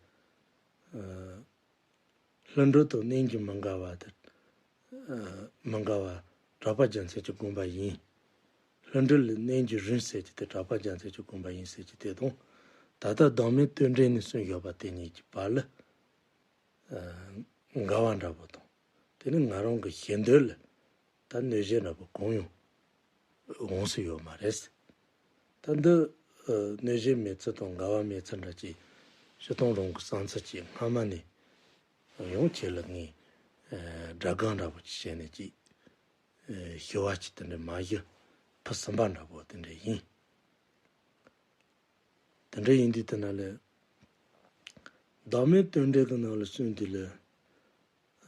ལྷུན་གྲུབ་དང་གནས་འགྱུར་མི་འགལ་བ་དེ། མི་འགལ་བ་གྲགས་པ་རྒྱལ་མཚན་གྱི་དགོངས་པ་ཡིན། ལྷུན་གྲུབ་ལ་གནས་འགྱུར་རིང་ཟེར་གྱི་དེ་གྲགས་པ་རྒྱལ་མཚན་གྱི་དགོངས་པ་ཡིན་ཟེར་གྱི་དེ་དང་། ད་ལྟ་བདག་མེད་རྟེན་འབྲེལ་ནས་གསུངས་ཡོད་པ་དེ་གཉིས་ཀྱི་བར་ལ་འགལ་བ་འདྲ་པོ་དང་། དེ་ནི་ང་རང་གི་ཞེ་འདོད་ལ་ད་གནོད་བྱེད་འདྲ་པོ་གང་ཡང་འོང་སྲིད་ཡོད་མ་རེད། ད་འདི་གནོད་བྱེད་མེད་ཚུལ་དང་འགལ་བ་མེད་ཚུལ་འདྲ་ཅིག་སྤྱིར་བཏང་རང་གི་བསམ་ཚུལ་ཅིག་སྔ་མ་ནས་ཡང་ཁྱེད་ལ་ངས་སྒྲ་སྒང་འདྲ་པོ་ཅིག་བྱས་ནས་ཅིག་ཞུ་བ་ཅིག་དེ་འདྲ་མ་ཞུ་ཕུ་སུམ་པ་འདྲ་པོ་དེ་འདྲ་ཡིན། དེ་འདྲ་ཡིན་དུས་དེ་ན་ལས་བདག་མེད་རྟེན་འབྲེལ་གྱི་ནང་ལ་གསུངས་དུས་ལས།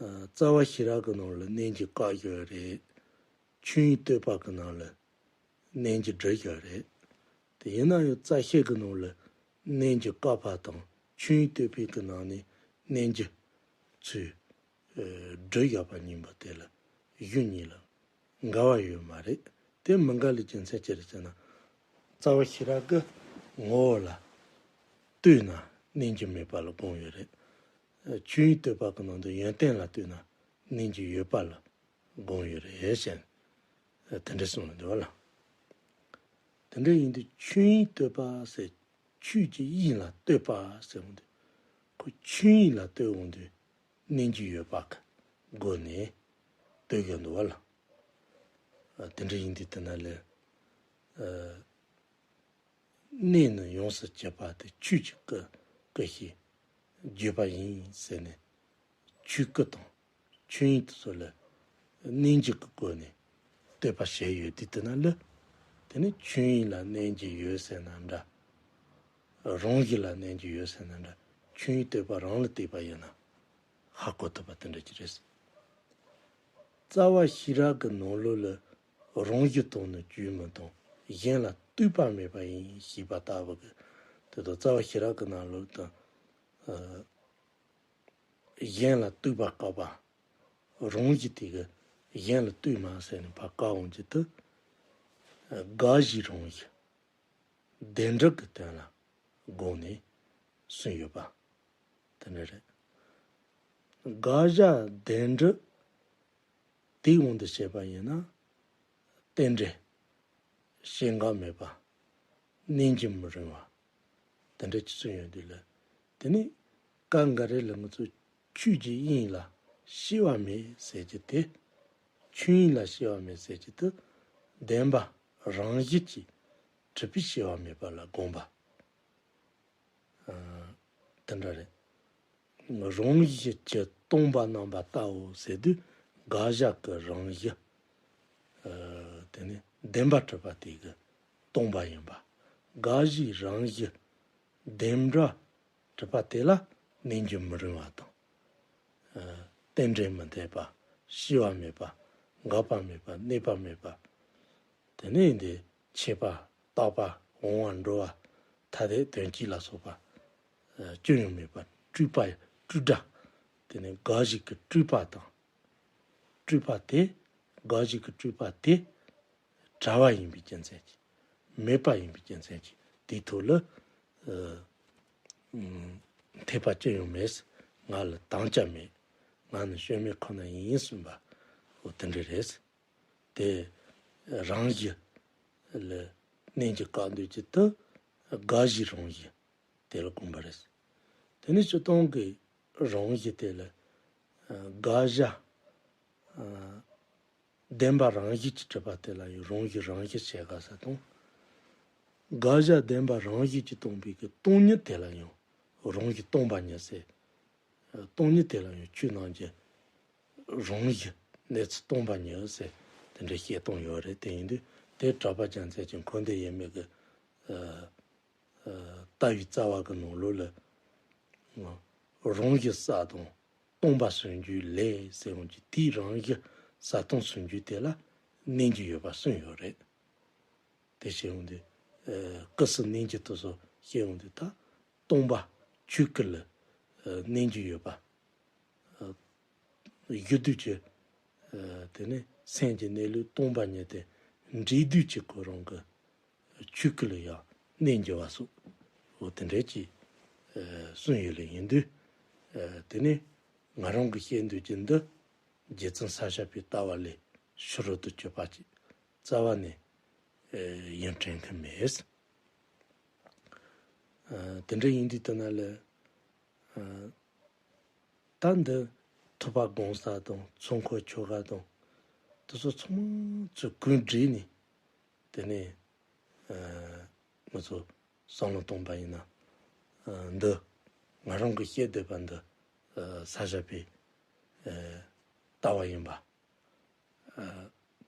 རྩ་བ་ཤེས་རབ་ཀྱི་ནང་ལ་གནས་འགྱུར་བཀག་ཡོད་རེད། ཆོས་དབྱིངས་བསྟོད་པ་གི་ནང་ལ་གནས་འགྱུར་བསྒྲུབས་ཡོད་རེད། དེ་ཡིན་ན་ཡང་རྩ་ཤེ་གི་ནང་ལ་གནས་འགྱུར་བཀག་པ་དང་ཆོས་དབྱིངས་བསྟོད་པའི་གི་ནང་ནས་གནས་འགྱུར་ཚུར་བསྒྲུབས་ཡོད་པ་གཉིས་པོ་དེ་ལ་གཞུང་གཉིས་ལ་འགལ་བ་ཡོད་མ་རེད། དེ་མི་འགལ་ལའི་རྒྱུ་མཚན་ཅི་རེད་ཟེར་ན། རྩ་བ་ཤེས་རབ་ཀྱི་ངོ་བོ་ལ་ལྟོས་ན་གནས་འགྱུར་མེད་པ་ལ་དགོངས་ཡོད་རེད། ཆོས་དབྱིངས་བསྟོད་པ་གི་ནང་དུ་ཡོན་ཏན་ལ་ལྟོས་ན་གནས་འགྱུར་ཡོད་པ་ལ་དགོངས་ཡོད་རེད་ཟེར། དེ་འདྲ་གསུངས་ནས་འདུག་བ་ལ། དེ་འདྲ་ཡིན་དུས་ཆོས་དབྱིངས་བསྟོད་པ་ཟེར། ཆོས་ཀྱི་དབྱིངས་ལ་ལྟོས་པ་ཟེར་འོང་དུས། ཁོ་ཆོས་དབྱིངས་ལ་ལྟོས་འོང་དུས་གནས་འགྱུར་ཡོད་པ་གི་ སྒོ་ནས་སྟོན་གྱི་འདུག་བ་ལ། ཨ། དེ་འདྲ་ཡིན་དུས་དེ་ན་ལས། ཨ། གནས་ནི་ཡོངས་སུ་གྱུར་པ་དེ་ཆོས་ཀྱི་སྐུ་སྐུ་ཞེས་བརྗོད་པ་ཡིན་ཟེར་ནས། ཆོས་སྐུ་དང་ཆོས་དབྱིངས་དེ་ཚོ་ལ་གནས་འགྱུ་གི་སྒོ་ནས་བསྟོད་པ་བྱས་ཡོད་དུས་དེ་ན་ལ། དེ་ནི་ཆོས་དབྱིངས་ལ་གནས་འགྱུ་ཡོད་ཟེར་ན་འདྲ། རང་བཞིན་ལ་གནས་འགྱུ་ཡོད་ཟེར་ན་འདྲ། ཆོས་དབྱིངས་བསྟོད་པ་རང་ལ་བལྟས་པ་ཡིན་ན་ཧ་གོ་ཐུབ་པ་དེ་འདྲ་ཅིག་རེད། རྩ་བ་ཤེས་རབ་ཀྱི་ནང་ལོགས་ལ་རང་བཞིན་དང་ནི་བཅོས་མིན་དང་གཞན་ལ་ལྟོས་པ་མེད་པ་ཡིན་ཞེས་པ་ལྟ་བུ་གི། དེ་དང་རྩ་བ་ཤེས་རབ་ཀྱི་ནང་ལོགས་དང་། ཨ། གཞན་ལ་ལྟོས་པ་བཀག་པ། རང་བཞིན་དེ་གི་གཞན་ལ་ལྟོས་མ་ཟེར་ནས་ཕར་བཀག་འོང་རྒྱུ་དེ། དགག་གཞིའི་རང་བཞིན་བདེན་གྲུབ་ཀྱི་དོན་ལ་དགོངས་ནས་གསུངས་ཡོད་པ་དེ་འདྲ་རེད། དགག་བཞག་བདེན་གྲུབ་དེའི་དབང་དུ་བྱས་པ་ཡིན་ན། རྟེན་འབྲེལ་སྐྱེ་འགག་མེད་པ། གནས་འགྱུ་མི་རུང་བ། དེ་འདྲ་ཅིག་གསུངས་ཡོད་དུས་ལ། དེ་ནི་སྐབས་འགའ་རེ་ལ་ང་ཚོ་ཆོས་ཀྱི་དབྱིངས་ལ་སྐྱེ་བ་མེད་ཟེར་རྒྱུ་དེ། ཆོས་དབྱིངས་ལ་སྐྱེ་བ་མེད་ཟེར་རྒྱུ་དེ། བདེན་པ་རང་བཞིན་གྱིས་གྲུབ་པའི་སྐྱེ་བ་མེད་པ་ལ་དགོངས་པ། ཨ། དེ་འདྲ་རེད། རང་བཞིན་གྱིས་སྟོང་པ་རྣམ་པར་བལྟའོ་ཟེར་དུས། དགག་བཞག་གི་རང་བཞིན། ཨ། དེ་ནི་བདེན་པ་གྲུབ་པ་དེ་གིས་སྟོང་པ་ཡིན་པ། དགག་གཞིའི་རང་བཞིན་བདེན་པ་གྲུབ་པ་དེ་ལ་གནས་འགྱུ་མི་རུང་བ་དང་། ཨ། རྟེན་འབྲེལ་མི་འཐད་པ། སྐྱེ་བ་མེད་པ། འགག་པ་མེད་པ། གནས་པ་མེད་པ། དེ་ནས་འདི་ཆད་པ། རྟག་པ། འོང་བ། འགྲོ་བ། ཐ་དད་དོན་སྤྱི་ལ་སོགས་པ། ཨ། ཅི་ཡང་མེད་པ། སྤྲོས་པ། སྤྲོས་བྲལ། དེ་ནས་དགག་གཞི་གི་སྤྲོས་པ་དང་། སྤྲོས་པ་དེ། དགག་གཞི་གི་སྤྲོས་པ་དེ་བྲལ་བ་ཡིན་པའི་རྒྱུ་མཚན་གྱིས། མེད་པ་ཡིན་པའི་རྒྱུ་མཚན་གྱིས། དེའི་ཐོག་ལ། ཨ། འཐད་པ་ཅི་ཡང་མེད། ང་ལ་དམ་བཅའ་མེད། ང་ནི་བྱེད་མེད་ཁོ་ན་ཡིན་གསུངས་པ། འོ་དེ་འདྲ་རེད། དེ་རང་བཞིན་ལ་གནས་འགྱུ་བཀག་འདོད་ཀྱི་དེ། དགག་གཞིའི་རང་བཞིན་དེ་ལ་དགོངས་པ་རེད། དེ་ནི་སྤྱིར་བཏང་གི་རང་བཞིན་དེ་ལ། ཨ། དགག་བཞག་ཨ། བདེན་པ་རང་བཞིན་གྱིས་གྲུབ་པ་དེ་ལ་ཡང་རང་བཞིན་རང་བཞིན་བྱེད་དགོས་ས་དང་། དགག་བཞག་བདེན་པ་རང་བཞིན་གྱིས་སྟོང་པའི་གི་སྟོང་ཉིད་དེ་ལ་ཡང་རང་བཞིན་སྟོང་པ་ཉིད་ཟེར། སྟོང་ཉིད་དེ་ལ་ཡང་ཆོས་རྣམས་ཀྱི་རང་བཞིན་གནས་ཚུལ་སྟོང་པ་ཉིད་ཟེར། དེ་འདྲའི་བཤད་སྟངས་ཡོད་རེད། དེ་ཡིན་དུས་དེ་གྲགས་པ་རྒྱལ་མཚན་གྱི་འཁོར་འདས་དབྱེར་མེད་ཀྱི། ཨ། ཨ། ལྟ་བའི་རྩ་བ་གི་ནང་ལོགས་ལ། རང་བཞིན་གསལ་དང་སྟོང་པ་ཟུང་འཇུག་ལས་ཟེར་འོང་གི། དེའི་རང་བཞིན་གསལ་སྟོང་ཟུང་འཇུག་དེ་ལ་གནས་འགྱུ་ཡོད་པ་གསུངས་ཡོད་རེད། དེ་བཤད་འོང་དུས། ཨ། སྐུ་གསུམ་གནས་འགྱུ་དེ་ཚོ་བཤད་འོང་དུས། ད་སྟོང་པ་ཆོས་སྐུ་ལ། ཨ། གནས་འགྱུ་ཡོད་པ། ཨ། བཞི་དུས་ཀྱི། ཨ། དེ་ནས་སེམས་ཀྱི་གནས་ལུགས་སྟོང་པ་ཉིད་དེ་འབྲས་དུས་ཀྱི་ཁོ་རང་གི་ཆོས་སྐུ་ལ་ཡང་གནས་འགྱུ་བ་སོགས། འོ་དེ་འདྲ་ཅིག་ཨ། གསུངས་ཡོད་ལེ་ཡིན་དུས། ཨ། དེ་ནས་ང་རང་གི་བཤད་འདོད་ཀྱི་འདི་རྗེ་བཙུན་ས་སྐྱ་པའི་ལྟ་བ་ལས་ཕྱི་རོལ་དུ་གྱུར་པ་ཅིག་རྩ་བ་ནས། ཨ། ཡོན་དྲན་གི་མེད། ཨ། དེ་འདྲ་ཡིན་དུས་དེ་ན་ལ། ཨ། ད་འདི་ཐུབ་པ་སྒོམ་ས་དང་ཚོགས་འཁོར་ཆོ་ག་དང་དེ་ཚོ་ཚང་མ་ཚུར་གུན་བསྒྲིལ་ནས། དེ་ནས། ཨ། ང་ཚོ་བསམ་བློ་གཏོང་པ་ཡིན་ན། ཨ། འདི་ང་རང་གི་བཤད་འདོད་པ་འདི། ཨ། ས་སྐྱ་པའི། ཨ། ལྟ་བ་ཡིན་པ། ཨ།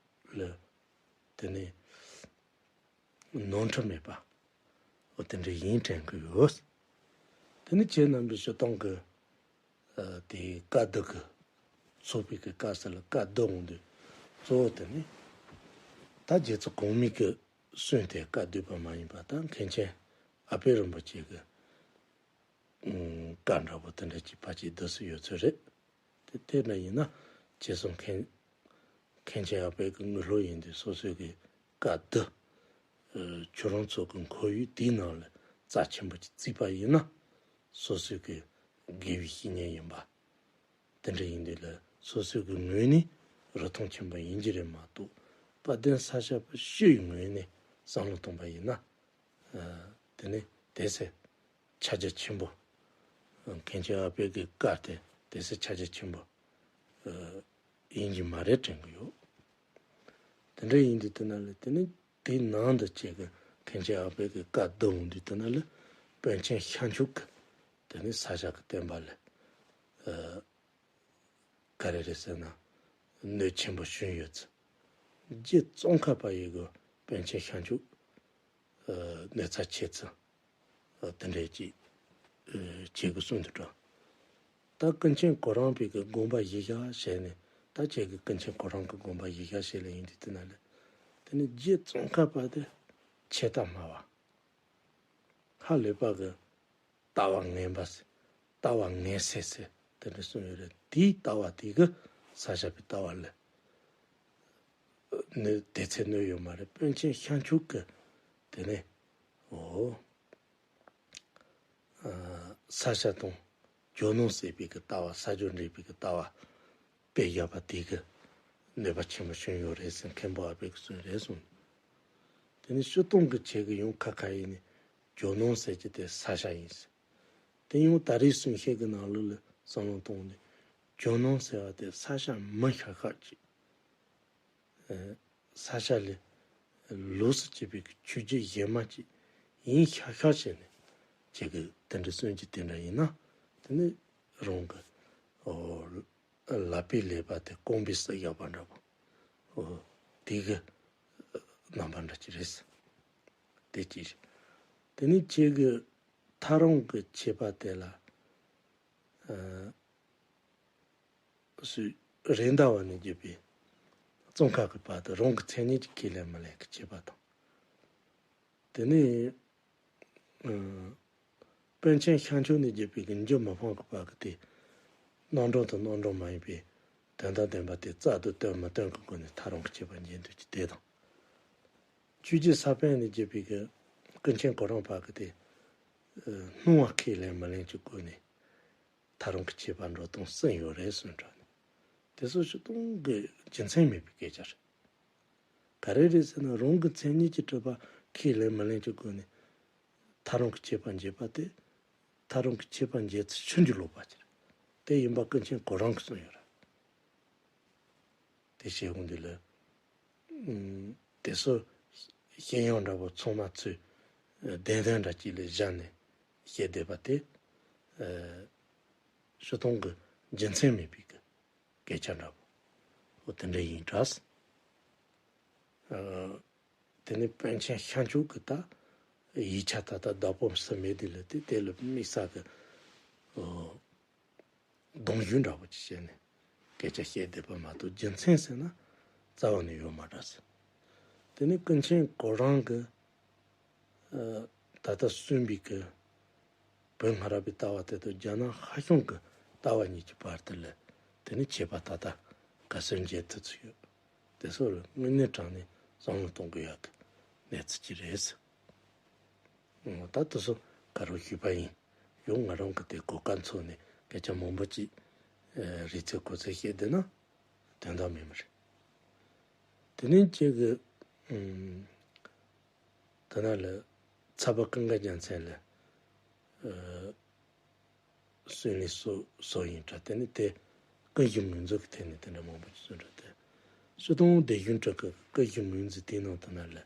ལ། དེ་ནས་ནོར་འཁྲུལ་མེད་པ། འོ་དེ་འདྲ་ཡིན་དྲན་གི་ཡོད། དེ་ནི་ཁྱེད་རྣམ་པའི་སྤྱིར་བཏང་གི། ཨ། དེའི་བཀའ་བསྡུ་གི་ཚོགས་པའི་གི་བཀའ་ཟེར་ལ། བཀའ་བསྡུ་འོང་དུས་གཙོ་བོ་དེ་ནི་ད་རྗེ་བཙུན་གོང་མའི་གི་གསུང་དེ་བཀའ་བསྡུས་པ་མ་ཡིན་པ། ད་མཁན་ཆེན་ཨ་པད་རིན་པོ་ཆེ་གི། ཨ། བཀའ་འདྲ་པོ་དེ་འདྲ་ཅིག་ཕལ་ཆེར་བསྡུ་སྲོལ་ཡོད་ཚོད་རེད། དེ་དེ་འདྲ་ཡིན་ན་རྗེ་བཙུན་མཁན་མཁན་ཆེན་ཨ་པད་ཀྱི་དངོས་སློབ་ཡིན་དུས་སོ་སོའི་གི་བཀའ་བསྡུ། ཨ། ཁྱོད་རང་ཚོ་གི་ཁོར་ཡུག་དེའི་ནང་ལ་རྩ་ཆེན་པོ་ཅིག་བརྩིས་པ་ཡིན་ན། སོ་སོའི་གི་དགེ་བའི་བཤེས་གཉེན་ཡིན་པ། དེ་འདྲ་ཡིན་དུས་ལ་སོ་སོའི་གི་ངོས་ནས་རིན་ཐང་ཆེན་པོ་ཡིན་གྱི་རེད་མ་གཏོགས། དཔལ་ལྡན་ས་སྐྱ་པ་སྤྱི་ཡི་ངོས་ནས་བསམ་བློ་གཏོང་པ་ཡིན་ན། ཨ། དེ་ནི་དེ་སྲིད་ཕྱག་རྒྱ་ཆེན་པོ། མཁན་ཆེན་ཨ་པད་ཀྱི་བཀའ་དེ་དེ་སྲིད་ཕྱག་རྒྱ་ཆེན་པོ། ཡིན་གྱི་མ་རེད་དྲན་གྱི་ཡོད། དེ་འདྲ་ཡིན་དུས་དེ་ན་ལ་དེ་ནི་དེའི་ནང་དུ་བྱས་ཀྱི་མཁན་ཆེན་ཨ་པད་ཀྱི་བཀའ་བསྡུ་འོང་དུས་དེ་ན་ལ་པཎ་ཆེན་ཤཱཀྱ་མཆོག་གི་དེ་ནི་ས་སྐྱ་གི་བསྟན་པ་ལ་ག་རེ་རེད་ཟེར་ན་གནོད་ཆེན་པོ་བྱུང་ཡོད་ཚུལ། རྗེ་ཙོང་ཁ་པ་ཡི་གི་པཎ་ཆེན་ཤཱཀྱ་མཆོག་གནོད་འཚེ་ཆེ་ཚུལ། དེ་འདྲས་ཀྱི་བྱེད་དགོས་གསུངས་འདུག་ད། ད་ཀུན་མཁྱེན་གོ་རམས་པའི་གི་དགོངས་པ་གཞི་བཞག་བྱས་ནས། ད་ཁྱེད་ཀྱི་ཀུན་མཁྱེན་གོ་རམས་ཀྱི་དགོངས་པ་གཞི་བཞག་བྱས་ལ་ཡིན་དུས་དེ་ན་ལས། དེ་ནི་རྗེ་ཙོང་ཁ་པ་དེ་ཆད་ལྟ་སྨྲ་བ། ཧ་ལས་པ་གི་ལྟ་བ་ངན་པ་ཟེར། ལྟ་བ་ངན་སེལ་ཟེར་དེ་འདྲ་གསུངས་ཡོད་རེད། དེའི་ལྟ་བ་དེ་གི་ས་སྐྱ་པའི་ལྟ་བ་ལ་གནོད་དེ་ཚེ་གནོད་ཡོད་མ་རེད། པཎ་ཆེན་ཤཱཀྱ་མཆོག་གི་དེ་ནས་འོ། ས་སྐྱ་དང་ཇོ་ནང་ཟེར་བའི་གི་ལྟ་བ། ས་སྐྱ་འདྲེས་པའི་གི་ལྟ་བ་དཔེ་བཞག་པ་དེ་གི་གནོད་པ་ཆེན་པོ་བྱུང་ཡོད་རེད་ཟེར་མཁན་པོ་ཨ་པད་ཀྱིས་གསུངས་རེད་གསུངས། དེ་ནས་སྤྱིར་བཏང་གི་ཆེད་ཀྱི་ཡང་ཁ་ཁ་ཡིན་ནི་ཇོ་ནང་ཟེར་གྱི་དེ་ས་སྐྱ་ཡིན་ཟེར། དེ་ཡང་ད་རེས་གསུང་བཤད་ཀྱི་ནང་ལོགས་ལ་བསམ་བློ་བཏང་ནས་ཇོ་ནང་ཟེར་བ་དེ་ས་སྐྱ་མི་ཤ་ཤ་ཅིག་ས་སྐྱ་ལས་ལོགས་སུ་གྱེས་པའི་ཆོས་བརྒྱུད་གཞན་མ་ཅིག་ཡིན་ཤག་ཤག་བྱས་ནས་ཁྱེད་ཀྱི་དེ་འདྲ་གསུང་རྒྱུ་དེ་འདྲ་ཡིན་ན། དེ་ནི་རང་གི་ཨོ་ལག་པའི་ཀླད་པ་དེ་རྐང་པའི་སུ་བཞག་པ་འདྲ་པོ། ཨོ་དེ་གི་རྣམ་པ་འདྲ་ཅིག་རེད། དེ་གཅིག་དེ་ནི་ཁྱེད་ཀྱི་ཐག་རིང་གི་ཁྱད་པར་དེ་ལ། ཨ། སུ་རེད་མདའ་བ་ནས་བརྒྱུད་པའི་ཙོང་ཁ་གི་བར་དུ་རང་གི་མཚན་ཉིད་ཀྱི་ཁས་ལེན་མི་ལེན་གྱི་ཁྱད་པར་དང་། དེ་ནས་ཨ་པཎ་ཆེན་ཤཱཀྱ་མཆོག་ནས་བརྒྱུད་པའི་གི་འཇུ་མི་ཕམ་གྱི་བར་གྱི་དེ་རྣམ་གྲངས་དང་རྣམ་གྲངས་མ་ཡིན་པའི་དོན་དམ་བདེན་པ་དེ་རྩལ་དུ་བཏོན་མི་བཏོན་གྱི་སྒོ་ནས་ཐག་རིང་གི་ཁྱད་པར་འབྱེད་འདོད་ཀྱི་དེ་དང་། ཆོས་རྗེ་ས་པཎ་ནས་བརྒྱུད་པའི་གི་ཀུན་མཁྱེན་གོ་རམས་བར་གྱི་དེ་སྣང་བ་ཁས་ལེན་མི་ལེན་གྱི་སྒོ་ནས། ཐག་རིང་གི་ཁྱད་པར་འགྲོ་སྟངས་གསུམ་ཡོད་རེད་གསུངས་དྲགས་ནས། དེ་ཚོ་སྤྱིར་བཏང་གི་རྒྱུ་མཚན་མེད་པའི་སྐད་ཆ་རེད། ག་རེ་རེད་ཟེར་ན་རང་གི་མཚན་ཉིད་ཀྱི་གྲུབ་པ་ཁས་ལེན་མི་ལེན་གྱི་སྒོ་ནས་ཐག་རིང་གི་ཁྱད་པར་འབྱེད་པ་དེ། ཐག་རིང་གི་ཁྱད་པར་འབྱེད་ཚུལ་ཕྱིན་ཅི་ལོག་པ་ཅིག་རེད། དེ་ཡིན་པ་ཀུན་མཁྱེན་གོ་རམས་ཀྱིས་གསུངས་ཡོད་རེད། དེ་བྱས་འོང་དུས་ལ། ཨུམ། དེ་ཚོ་ཤེས་ཡོན་འདྲ་པོ་ཚང་མ་ཚུར་བདེན་དོན་འདྲ་གཅིག་ལ་བཞག་ནས་བཤད་བསྡད་པ་དེ། ཨ། སྤྱིར་བཏང་གི་རྒྱུ་མཚན་མེད་པའི་གི་སྐད་ཆ་འདྲ་པོ། འོ་དེ་འདྲ་ཡིན་དྲགས། ཨ། དེ་ནས་པཎ་ཆེན་ཤཱཀྱ་མཆོག་གི་ད་ཡིག་ཆ་ད་ལྟ་བདག་པོ་སུ་མེད་དུས་ལ་དེ་དེ་ལ་དམིགས་བསལ་གི། ཨོ། གདུང་ཞུགས་འདྲ་པོ་ཅིག་བྱས་ནས་སྐད་ཆ་བཤད་བསྡད་པ་མ་གཏོགས་རྒྱུ་མཚན་ཟེར་ན་རྩ་བ་ནས་ཡོད་མ་རེད་ཟེར། དེ་ནས་ཀུན་མཁྱེན་གོ་རམས་ཀྱིས་ཨ་ད་ལྟ་གསུངས་པའི་གི་བོད་སྔ་རབས་པའི་ལྟ་བ་དེ་དང་རྒྱ་ནག་ཧྭ་ཤང་གི་ལྟ་བ་གཉིས་ཀྱི་བར་དུ་ལ་དེ་ནས་ཁྱད་པར་ད་ལྟ་ག་ཚོད་འབྱེད་ཐུབ་ཚུལ་ཡོད། དེ་ཚོ་ལ་དངོས་གནས་དྲང་ནས་བསམ་བློ་གཏོང་དགོས་ཡག་གི་གནས་ཚུལ་ཅིག་རེད་ཟེར། ད་དེ་ཚོ་ག་རེ་ཞུས་པ་ཡིན། ཡང་ང་རང་གི་དེ་གོ་སྐབས་འཚོལ་ནས་སྐད་ཆ་མང་པོ་ཅིག་ཨ་རིག་ཚད་གོ་ཚད་བཤད་བསྡད་ན་དོན་དག་མེད་མ་རེད། དེ་ནས་ཁྱེད་ཀྱི་ཨུམ། དེ་ན་ལ་ཚ་བ་ཀུན་དགའ་རྒྱལ་མཚན་ལ་ཨ་གསོལ་ནས་སོ་སོ་ཡིན་དྲགས། དེ་ནས་དེ་ཀུན་གཞི་ངོས་འཛིན་གྱི་ཐད་ནས་དེ་འདྲ་མང་པོ་ཅིག་གསུངས་དྲགས། དེ་སྤྱིར་བཏང་སྡེ་གཞུང་དྲུག་གི་ཀུན་གཞི་ངོས་འཛིན་དེའི་ནང་དུ་ན་ལ་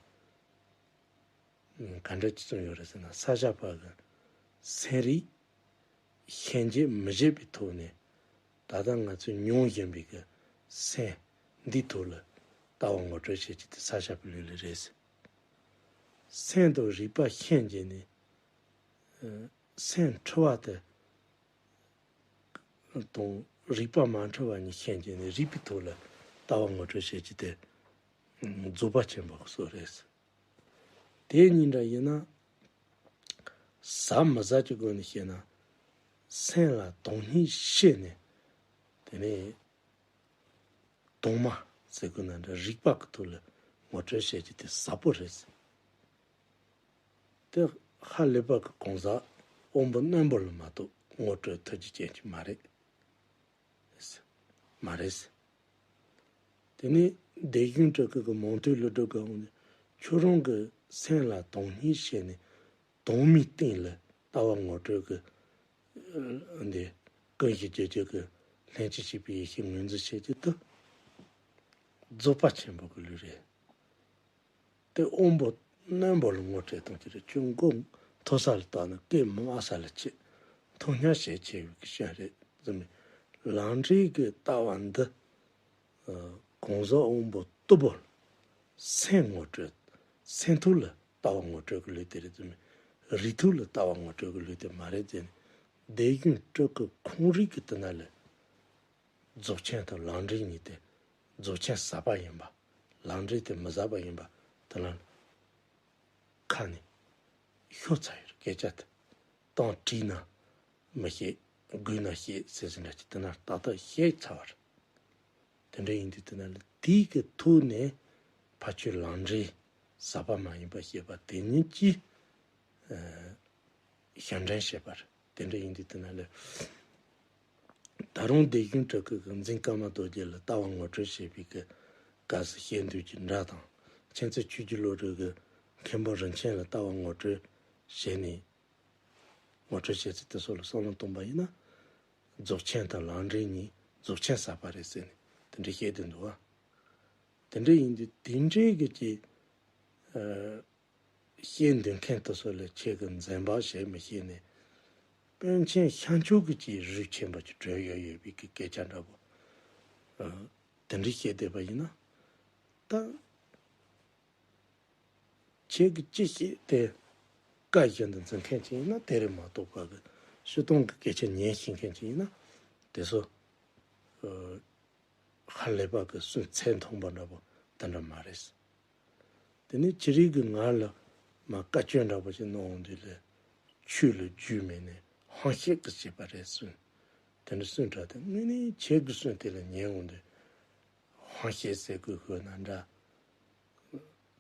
ག་འདྲ་ཅིག་གསུངས་ཡོད་རེད་ཟེར་ན། ས་སྐྱ་པ་གི་སེམས་རིག་ཤན་འབྱེད་མི་བྱེད་པའི་ཐོག་ནས་ད་ལྟ་ང་ཚོས་མྱོང་བཞིན་པའི་གི་སེམས་འདིའི་ཐོག་ལ་ལྟ་བ་ངོ་སྤྲོད་བྱེད་རྒྱུ་དེ་ས་སྐྱ་པའི་ལུགས་ལ་རེད་ཟེར། སེམས་དང་རིག་པ་ཤན་འབྱེད་ནས། སེམས་འཁྲུལ་བ་དེ་དང་རིག་པ་མ་འཁྲུལ་བ་གཉིས་ཤན་འབྱེད་ནས་རིག་པའི་ཐོག་ལ་ལྟ་བ་ངོ་སྤྲོད་བྱེད་རྒྱུ་དེ་རྫོགས་པ་ཆེན་པོ་གི་སྲོལ་རེད། དེ་གཉིས་འདྲ་ཡིན་ན་ཟབ་མི་ཟབ་ཀྱི་སྒོ་ནས་བཤད་ན་སེམས་ལ་དོན་སྙིང་ཤེས་ནས་དེ་ནས། དྭངས་མ་ཟེར་དགོས་ན་འདྲ་རིག་པ་གི་ཐོག་ལ་ངོ་སྤྲོད་བྱེད་རྒྱུ་དེ་ཟབ་པོ་རེད། དེ་ཧ་ལས་པ་གི་གང་ཟག་དབང་པོ་རྣོན་པོ་ལ་མ་གཏོགས་ངོ་སྤྲོད་ཐུབ་རྒྱུ་ཅན་ཅིག་མ་རེད། མ་རེད། དེ་ནས་སྡེ་གཞུང་དྲུག་གི་མང་ཐོས་སློབ་ཕྲུག་གི་འོང་ནས་ཁྱོད་རང་གི་སེམས་ལ་དོན་སྙིང་ཤེས་ནས། དྭངས་མའི་སྟེང་ལ་ལྟ་བ་ངོ་སྤྲོད་ཀྱི་འདི་ཀུན་གཞི་བསྒྱུར་བཅོས་ཀྱི་ ལྷན་ཅིག་སྐྱེས་པའི་ཡེ་ཤེས་ངོས་འཛིན་བྱེད་ཀྱི་དུ། རྫོགས་པ་ཆེན་པོ་གི་ལུས་རེད། དེ་དབང་པོ་རྣོན་པོ་ལ་ངོ་སྤྲད་གཏོང་གི་རེད། ཁྱོད་མགོ་མཐོ་ས་ལ་བཏང་ན་སྐད་མང་ས་ལ་ཆེ། མཐོ་སྙོམས་བྱེད་ཆེ་བའི་གི་ཤན་རེད་ཟེར་མི། ལམ་འབྲས་ཀྱི་ལྟ་བ་འདི། ཨ། གང་ཟག་དབང་པོ་རྟུལ་པོ་ལ། སེམས་ངོ་སྤྲོད། སེམས་ཐོག་ལ་ལྟ་བ་ངོ་སྤྲོད་ཀྱི་ལུས་དེ་རེད་ཟེར་མི། རིགས་ཐོག་ལ་ལྟ་བ་ངོ་སྤྲོད་ཀྱི་ལུས་དེ་མ་རེད་ཟེར་ནས། སྡེ་བཞི་སྤྲུལ་སྐུ་ཁོང་རིག་གི་དེ་ན་ལས། རྫོགས་ཆེན་དང་ལམ་འབྲས་གཉིས་ཏེ། རྫོགས་ཆེན་ཟབ་པ་ཡིན་པ། ལམ་འབྲས་དེ་མི་ཟབ་པ་ཡིན་པ་དེ་ལ་ཁ་ནས་ཤོད་ཚར་ཡོད་རེད། སྐད་ཆ་དེ་གཏམ་བྲིས་ན་མི་ཤེས། སྒུག་ན་ཤེས་ཟེར་ཟིན་འདྲ་ཅིག་དེ་ན་ཏག་ཏག་ཤེས་ཚར་བ་རེད། དེ་འདྲ་ཡིན་དུས་དེ་ན་ལ་དེའི་གི་ཐོག་ནས་ཕ་ཆོས་ལམ་འབྲས་ཟབ་པ་མ་ཡིན་པ་ཤེས་པ་དེ་ཉིད་ཀྱིས། ཨ། ཞབས་འདྲེན་བྱེད་པར། དེ་འདྲ་ཡིན་དུས་དེ་ན་ལས། ད་རུང་སྡེ་བཞི་སྤྲུལ་སྐུ་གིས་འཛིན་བཀའ་མ་རྡོ་རྗེ་ལ་ལྟ་བ་ངོ་སྤྲོད་བྱེད་པའི་གི་སྐབས་སུ་བཤད་འདོད་ཀྱི་འདྲ་དང་། མཁྱེན་བརྩེ་ཆོས་ཀྱི་བློ་གྲོས་ཀྱིས་མཁན་པོ་རིན་ཆེན་ལ་ལྟ་བ་ངོ་སྤྲོད་བྱས་ནས། ངོ་སྤྲོད་བྱས་ཚེ་དེ་ཚོ་ལ་བསམ་བློ་གཏོང་པ་ཡིན་ན། རྫོགས་ཆེན་དང་ལམ་འབྲས་གཉིས་རྫོགས་ཆེན་ཟབ་པ་རེད་ཟེར་ནས་དེ་འདྲ་བཤད་དེ་འདུག་བ། དེ་འདྲ་ཡིན་དུས་དེ་འདྲའི་གི་ཅིག་ཨ། བཤད་འདོད་མཁན་དེ་ཚོ་ལ་ཁྱེད་ཀྱིས་འཛེམ་བག་བྱེད་མི་ཤེས་ནས། པཎ་ཆེན་ཤཱཀྱ་གི་ཅིག་རིགས་ཆེན་པོ་ཅིག་གྲོལ་ཡོད་ཡོད་པའི་གི་སྐད་ཆ་འདྲ་པོ། ཨ། དེ་འདྲ་བཤད་བསྡད་པ་ཡིན་ན། ད་ཁྱེད་ཀྱིས་ཅི་བཤད་དེ་བཀའ་བཞིན་དུ་འཛིན་མཁན་ཅིག་ཡིན་ན་དེ་རེད་མ་གཏོགས་པ་གི་སྤྱིར་བཏང་གི་སྐད་ཆ་ཉན་ཤེས་མཁན་ཅིག་ཡིན་ན་དེ་ཚོ། ཨ། ཧ་ལས་པ་གི་སུན་ཚད་མཐོན་པོ་འདྲ་པོ་དེ་འདྲ་མ་རེད། དེ་ནས་ཅི་རིགས་ཀྱིས་ང་ལ་མ་བཀའ་བཀྱོན་འདྲ་པོ་ཞིག་གནང་འོང་དུས་ལ། ཆོས་ལ་རྒྱུས་མེད་ནས་ཧམ་བཤད་ཀྱི་བྱེད་པ་རེད་གསུངས། དེ་འདྲ་གསུངས་དྲགས་ཏེ། དངོས་གནས་ཁྱེད་ཀྱིས་གསུངས་དེ་ལ་ཉན་འོང་དུས། ཧམ་བཤད་ཟེར་དགོས་དགོས་ན་འདྲ།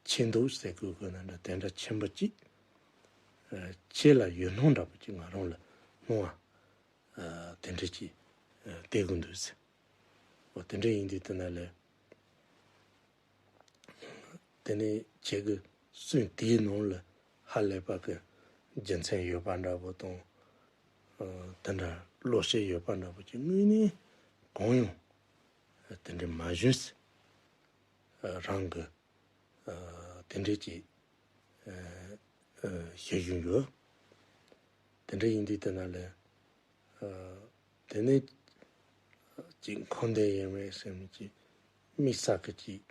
ཆེ་མདོག་ཟེར་དགོས་དགོས་ན་འདྲ། དེ་འདྲ་ཆེན་པོ་ཅིག་ཨ། ཁྱེད་ལ་ཡོད་སྣང་འདྲ་པོ་ཅིག་ང་རང་ལ་སྣང་བ། ཨ། དེ་འདྲ་ཅིག་ཨ། སྟེར་གི་འདུག་ཟེར། འོ། དེ་འདྲ་ཡིན་དུས་དེ་ན་ལས། དེ་ནས་ཁྱེད་ཀྱིས་གསུང་དེའི་ནང་ལ་ཧ་ལས་པ་གི་རྒྱུ་མཚན་ཡོད་པ་འདྲ་པོ་དང་། ཨ། དེ་འདྲ་བློ་ཤེས་ཡོད་པ་འདྲ་པོ་ཅིག་དངོས་གནས་གང་ཡང་དེ་འདྲ་མ་བྱུང་ཟེར། ཨ། རང་གི། ཨ། དེ་འདྲ་ཅིག་ཨ། ཨ། ཤེས་བཞིན་ཡོད། དེ་འདྲ་ཡིན་དུས་དེ་ན་ལས། ཨ། དེ་ནས་ཅིག་འཁོར་འདས་དབྱེར་མེད་ཟེར་མི་ཅིག་དམིགས་བསལ་གྱི་ཅིག་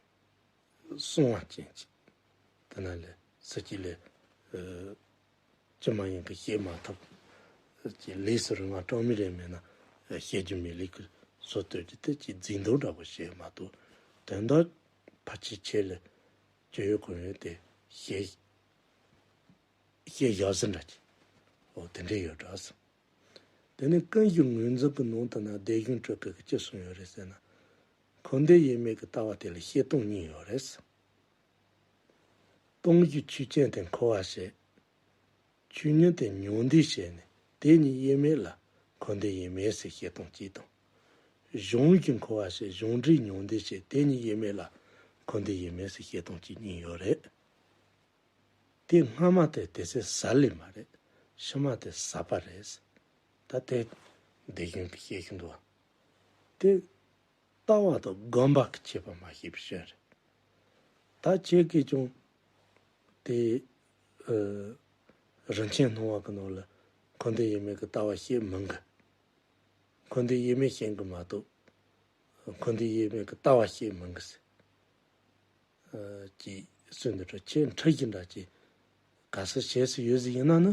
གསུང་བ་ཅན་ཅིག་དེ་ན་ལས་ས་ཅིག་ལས། ཨ། ཅི་མ་ཡིན་གྱི་བཤད་མ་ཐུབ། ཅིག་ལས་སུ་རུང་བ་གྲངས་མེད་རེ་མེད་ན་བཤད་རྒྱུ་མེད་ལས་ཀྱི་བཟོ་བཏོད་ཀྱི་དེ་ཅིག་རྫིག་མདོག་འདྲ་པོ་བཤད་མ་གཏོགས། དོན་དག་ཕལ་ཆེར་ཁྱེད་ལ་ཅི་ཡོད་གང་ཡོད་དེ་བཤད། བཤད་བཞག་ཟིན་འདྲ་ཅིག་འོ། དེ་འདྲ་ཡོད་འདྲ་ཟེར། དེ་ནས་ཀུན་གཞི་ངོས་འཛིན་གྱི་ནང་དུ་ན་སྡེ་བཞི་སྤྲུལ་སྐུ་གིས་ཅི་གསུངས་ཡོད་རེད་ཟེར་ན། འཁོར་འདས་དབྱེར་མེད་ཀྱི་ལྟ་བ་དེ་ལ་བཤད་སྟངས་གཉིས་ཡོད་རེད་ཟེར། སྟོང་གཞི་ཆོས་ཅན་དེ་འཁོར་བར་བྱེད། ཆོས་ཉིད་དེ་མྱང་འདས་བྱས་ནས་དེ་གཉིས་དབྱེར་མེད་ལ་འཁོར་འདས་དབྱེར་མེད་ཟེར་བཤད་སྟངས་གཅིག་དང་། གཞོམ་གཞིག་འཁོར་བར་བྱེད། གཞོམ་འབྲས་མྱང་འདས་བྱས། དེ་གཉིས་དབྱེར་མེད་ལ་འཁོར་འདས་དབྱེར་མེད་ཟེར་བཤད་སྟངས་གཅིག་གཉིས་ཡོད་རེད། དེ་སྔ་མ་དེ་དེ་ཚེ་ཟད་ལས་མ་རེད། ཕྱི་མ་དེ་ཟད་པ་རེད། ད་དེ་སྡེ་བཞི་གིས་བཤད་བཞིན་འདུག་བ། དེ་ལྟ་བ་དང་སྒོམ་པ་གི་ཁྱད་པར་མ་ཤེས་པའི་ཕྱིར་རེད། ད་ཁྱེད་ཀྱིས་ཀྱང་དེ། ཨ། རིན་ཆེན་སྣང་བ་གི་ནང་ལ་འཁོར་འདས་དབྱེར་མེད་ཀྱི་ལྟ་བ་བཤད་མི་འགི། འཁོར་འདས་དབྱེར་མེད་བཤད་གི་མ་གཏོགས། འཁོར་འདས་དབྱེར་མེད་ཀྱི་ལྟ་བ་བཤད་མི་འགི་ཟེར། ཨ། ཅེས་གསུངས་འདུག་ད་ཁྱེད་འཁྲུལ་གཞི་འདྲ་ཅིག་ག་ས་བྱས་སུ་ཡོད་ཟིག་ཡིན་ན་ནི།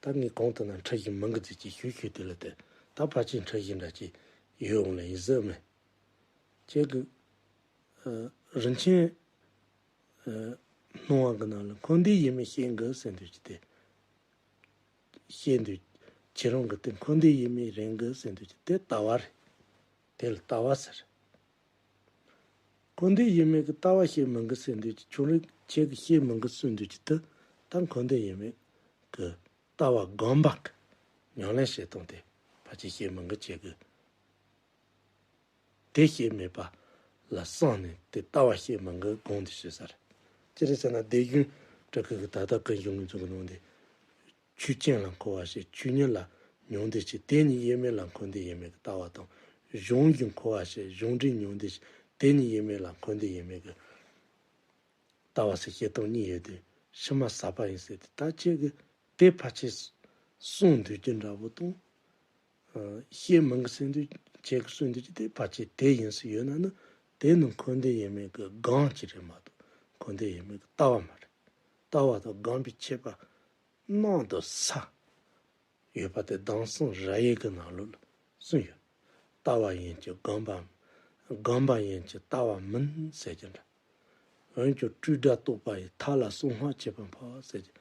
ད་ངས་གོང་དུ་ན་འཁྲུལ་གཞི་མི་འགི་ཟིག་ཅེས་ཞུས་ཞུས་དེ་ལ་དེ། ད་ཕལ་ཆེར་འཁྲུལ་གཞི་འདྲ་ཅིག་ཡོད་འོང་ལ་ཡིན་ཟེར་མེད། ཁྱེད་ཀྱིས། ཨ། རིན་ཆེན། ཨ། སྣང་བ་གི་ནང་ལ་འཁོར་འདས་དབྱེར་མེད་བཤད་འགི་ཟེར་འདུག་ཅིག་དེ། བཤད་འདུག་ཁྱེད་རང་གི་དེ་འཁོར་འདས་དབྱེར་མེད་རེད་འགི་ཟེར་འདུག་ཅིག་དེ་ལྟ་བ་རེད། དེ་ལ་ལྟ་བ་ཟེར། འཁོར་འདས་དབྱེར་མེད་ཀྱི་ལྟ་བ་བཤད་མི་འགི་ཟེར་འདུག་ཅིག་ཁྱོད་རང་ཁྱེད་ཀྱིས་བཤད་མི་འགི་གསུངས་འདུག་ཅིག་དེ། ད་འཁོར་འདས་དབྱེར་མེད་ཀྱི་ལྟ་བ་སྒོམ་པ་གི་ཉམས་ལེན་བྱེད་སྟངས་དེ་ཕལ་ཆེར་བཤད་མི་འགི། ཁྱེད་ཀྱིས་དེ་བཤད་མེད་པ་ལ་བསམས་ནས་དེ་ལྟ་བ་བཤད་མི་འགི་དགོངས་ཏེ་ཞུ་ས་རེད། ཅི་རེད་ཟེར་ན་སྡེ་བཞི་སྤྲུལ་སྐུ་གིས་ད་ལྟ་ཀུན་གཞི་ངོས་འཛིན་གྱི་ནང་དེ། ཆོས་ཅན་ལ་འཁོར་བར་བྱེད། ཆོས་ཉིད་ལ་མྱང་འདས་བྱེད། དེ་གཉིས་དབྱེར་མེད་ལ་འཁོར་འདས་དབྱེར་མེད་ཀྱི་ལྟ་བ་དང་ གཞུང་གི་འཁོར་བ་བཤད། གཞུང་འགྲེལ་མྱོང་འདས་བཤད། དེ་གཉིས་ཡིན་མིན་ལ་འཁོར་འདས་ཡིན་མིན་གྱི་ལྟ་བ་ཟེར་བཤད་སྟངས་གཉིས་ཡོད་དེ། ཕྱི་མ་ཟབ་པ་ཡིན་ཟེར་དེ། ད་ཁྱེད་ཀྱིས་དེ་ཕལ་ཆེར་གསུང་འདོད་ཀྱི་འདྲ་བོ་དང་། ཨ། བཤད་མི་འགི་ཟེར་འདོད། ཁྱེད་ཀྱིས་གསུང་འདོད་ཀྱི་དེ་ཕལ་ཆེར་དེ་ཡིན་ས་ཡོད་ན་ནི། དེ་ནི་འཁོར་འདས་ཡིན་མིན་གྱི་སྒོམ་གཅིག་རེད་མ་གཏོགས། འཁོར་འདས་ཡིན་མིན་གྱི་ལྟ་བ་མ་རེད། ལྟ་བ་དང་སྒོམ་པའི་ཁྱད་པར་གནད་དུ་ས་ཡོད་པ་དེ་གདམས་ཟབ་ར་ཡིག་གི་ནང་ལོགས་ལ་གསུངས་ཡོད། ལྟ་བ་ཡིན་གྱི་སྒོམ་པ། སྒོམ་པ་ཡིན་གྱི་ལྟ་བ་མིན་ཟེར་གྱི་འདྲ། འོན་ཀྱང་སྤྲོས་བྲལ་རྟོགས་པ་ཡི། མཐའ་ལ་གསང་སྔགས་ཆོས་པ་འཕགས་ཟེར་གྱི་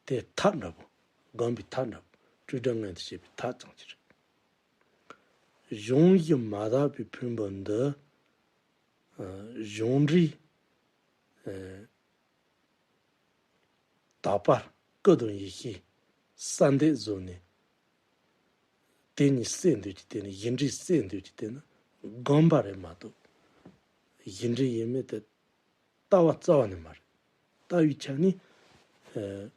དེ་མཐའ་འདྲ་པོ། སྒོམ་པའི་མཐའ་འདྲ་པོ། སྤྲོས་བྲལ་མངོན་དུ་བྱེད་པའི་མཐའ་ཙམ་གྱི་རེད། གཞུང་བཞི་མ་དག་པའི་ཕུང་པོ་འདི། ཨ། གཞུང་འགྲེལ། ཨ། དག་པ་སྐུ་དང་ཡེ་ཤེས་གསལ་འདེབས་བཟོས་ནས། དེ་གཉིས་བསྲེས་འདོད་ཀྱི་དེ་ནི། གཞུང་འགྲེལ་བསྲེས་འདོད་ཀྱི་དེ་ནི་སྒོམ་པ་རེད་མ་གཏོགས། གཞུང་འགྲེལ་ཡིན་མིན་དེ་ལྟ་བ་རྩ་བ་ནས་མ་རེད། ལྟ་བའི་ཆ་ནས། ཨ།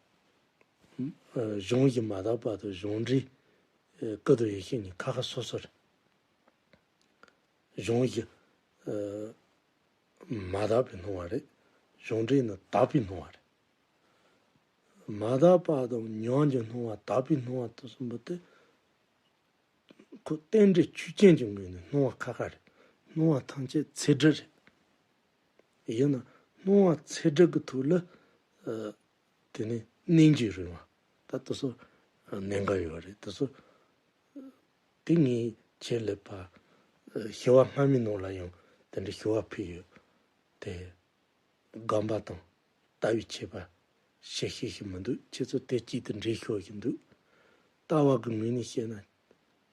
ཨ། གཞུང་བཞི་མ་དག་པ་དང་གཞུང་འགྲེལ། ཨ། སྐུ་དང་ཡེ་ཤེས་གཉིས་ཁ་ཁ་སོ་སོ་རེད། གཞུང་བཞི། ཨ། མ་དག་པའི་སྣང་བ་རེད། གཞུང་འགྲེལ་ནི་དག་པའི་སྣང་བ་རེད། མ་དག་པ་དང་ཉམས་ཀྱི་སྣང་བ། དག་པའི་སྣང་བ་དང་གསུམ་པོ་དེ། ཁོ་རྟེན་འབྲེལ་ཆོས་ཅན་གྱི་ངོས་ནས་སྣང་བ་ཁ་ཁ་རེད། སྣང་བ་ཐམས་ཅད་ཚད་སྒྲིག་རེད། ཡིན་ན་སྣང་བ་ཚད་སྒྲིག་གི་ཐོག་ལ། ཨ། དེ་ནས་རྣལ་འབྱོར་རིམ་པ་ད་དེ་ཚོ་གནད་འགག་ཡོད་རེད། དེ་ཚོ། དེ་ངས་ཁྱེད་ལ་ཕར། ཨ། ཞི་བ་སྔ་མའི་ནང་ལ་ཡང་དེ་འདྲའི་ཞུ་བ་ཕུལ་ཡོད་དེ། སྒོམ་པ་དང་ལྟ་བའི་ཁྱད་པར་ཤེས་ཤེས་ཤིག་མི་འདུག་ཁྱེད་ཚོ་དེ་གཅིག་ཏུ་འདྲེས་ཤོར་བཞིན་འདུག་ལྟ་བ་གི་ངོས་ནས་བཤད་ན།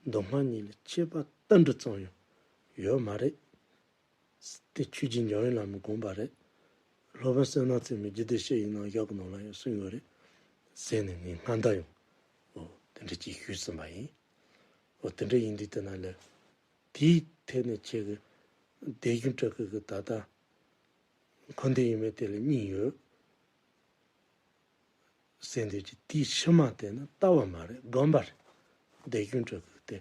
མདོ་སྔགས་གཉིས་ལ་ཁྱད་པར་ཏིལ་འབྲུ་ཙམ་ཡང་ཡོད་མ་རེད། དེ་ཆོས་རྗེ་འཇམ་དབྱངས་བླ་མས་དགོངས་པ་རེད། སློབ་དཔོན་བསོད་ནམས་རྩེ་མོས་རྒྱུད་སྡེ་ཞི་བའི་ནང་བཞག་གི་ནང་ལ་ཡང་གསུངས་ཡོད་རེད་ཟེར་ནས། ངས་སྔ་ཟླ་ཡང་འོ་དེ་འདྲ་ཅིག་ཞུས་ཟིན་པ་ཡིན། འོ་དེ་འདྲ་ཡིན་དུས་དེ་ན་ལས། དེའི་ཐད་ནས་ཁྱེད་ཀྱི་སྡེ་གཞུང་སྤྲུལ་སྐུ་གི་ད་ལྟ་འཁོར་འདས་ཡིན་མིན་དེ་ལ་གཉིས་ཡོད་ཟེར་འདོད་ཀྱི། དེའི་ཕྱི་མ་དེ་ནི་ལྟ་བ་མ་རེད། སྒོམ་པ་རེད། སྡེ་གཞུང་སྤྲུལ་སྐུ་དེ་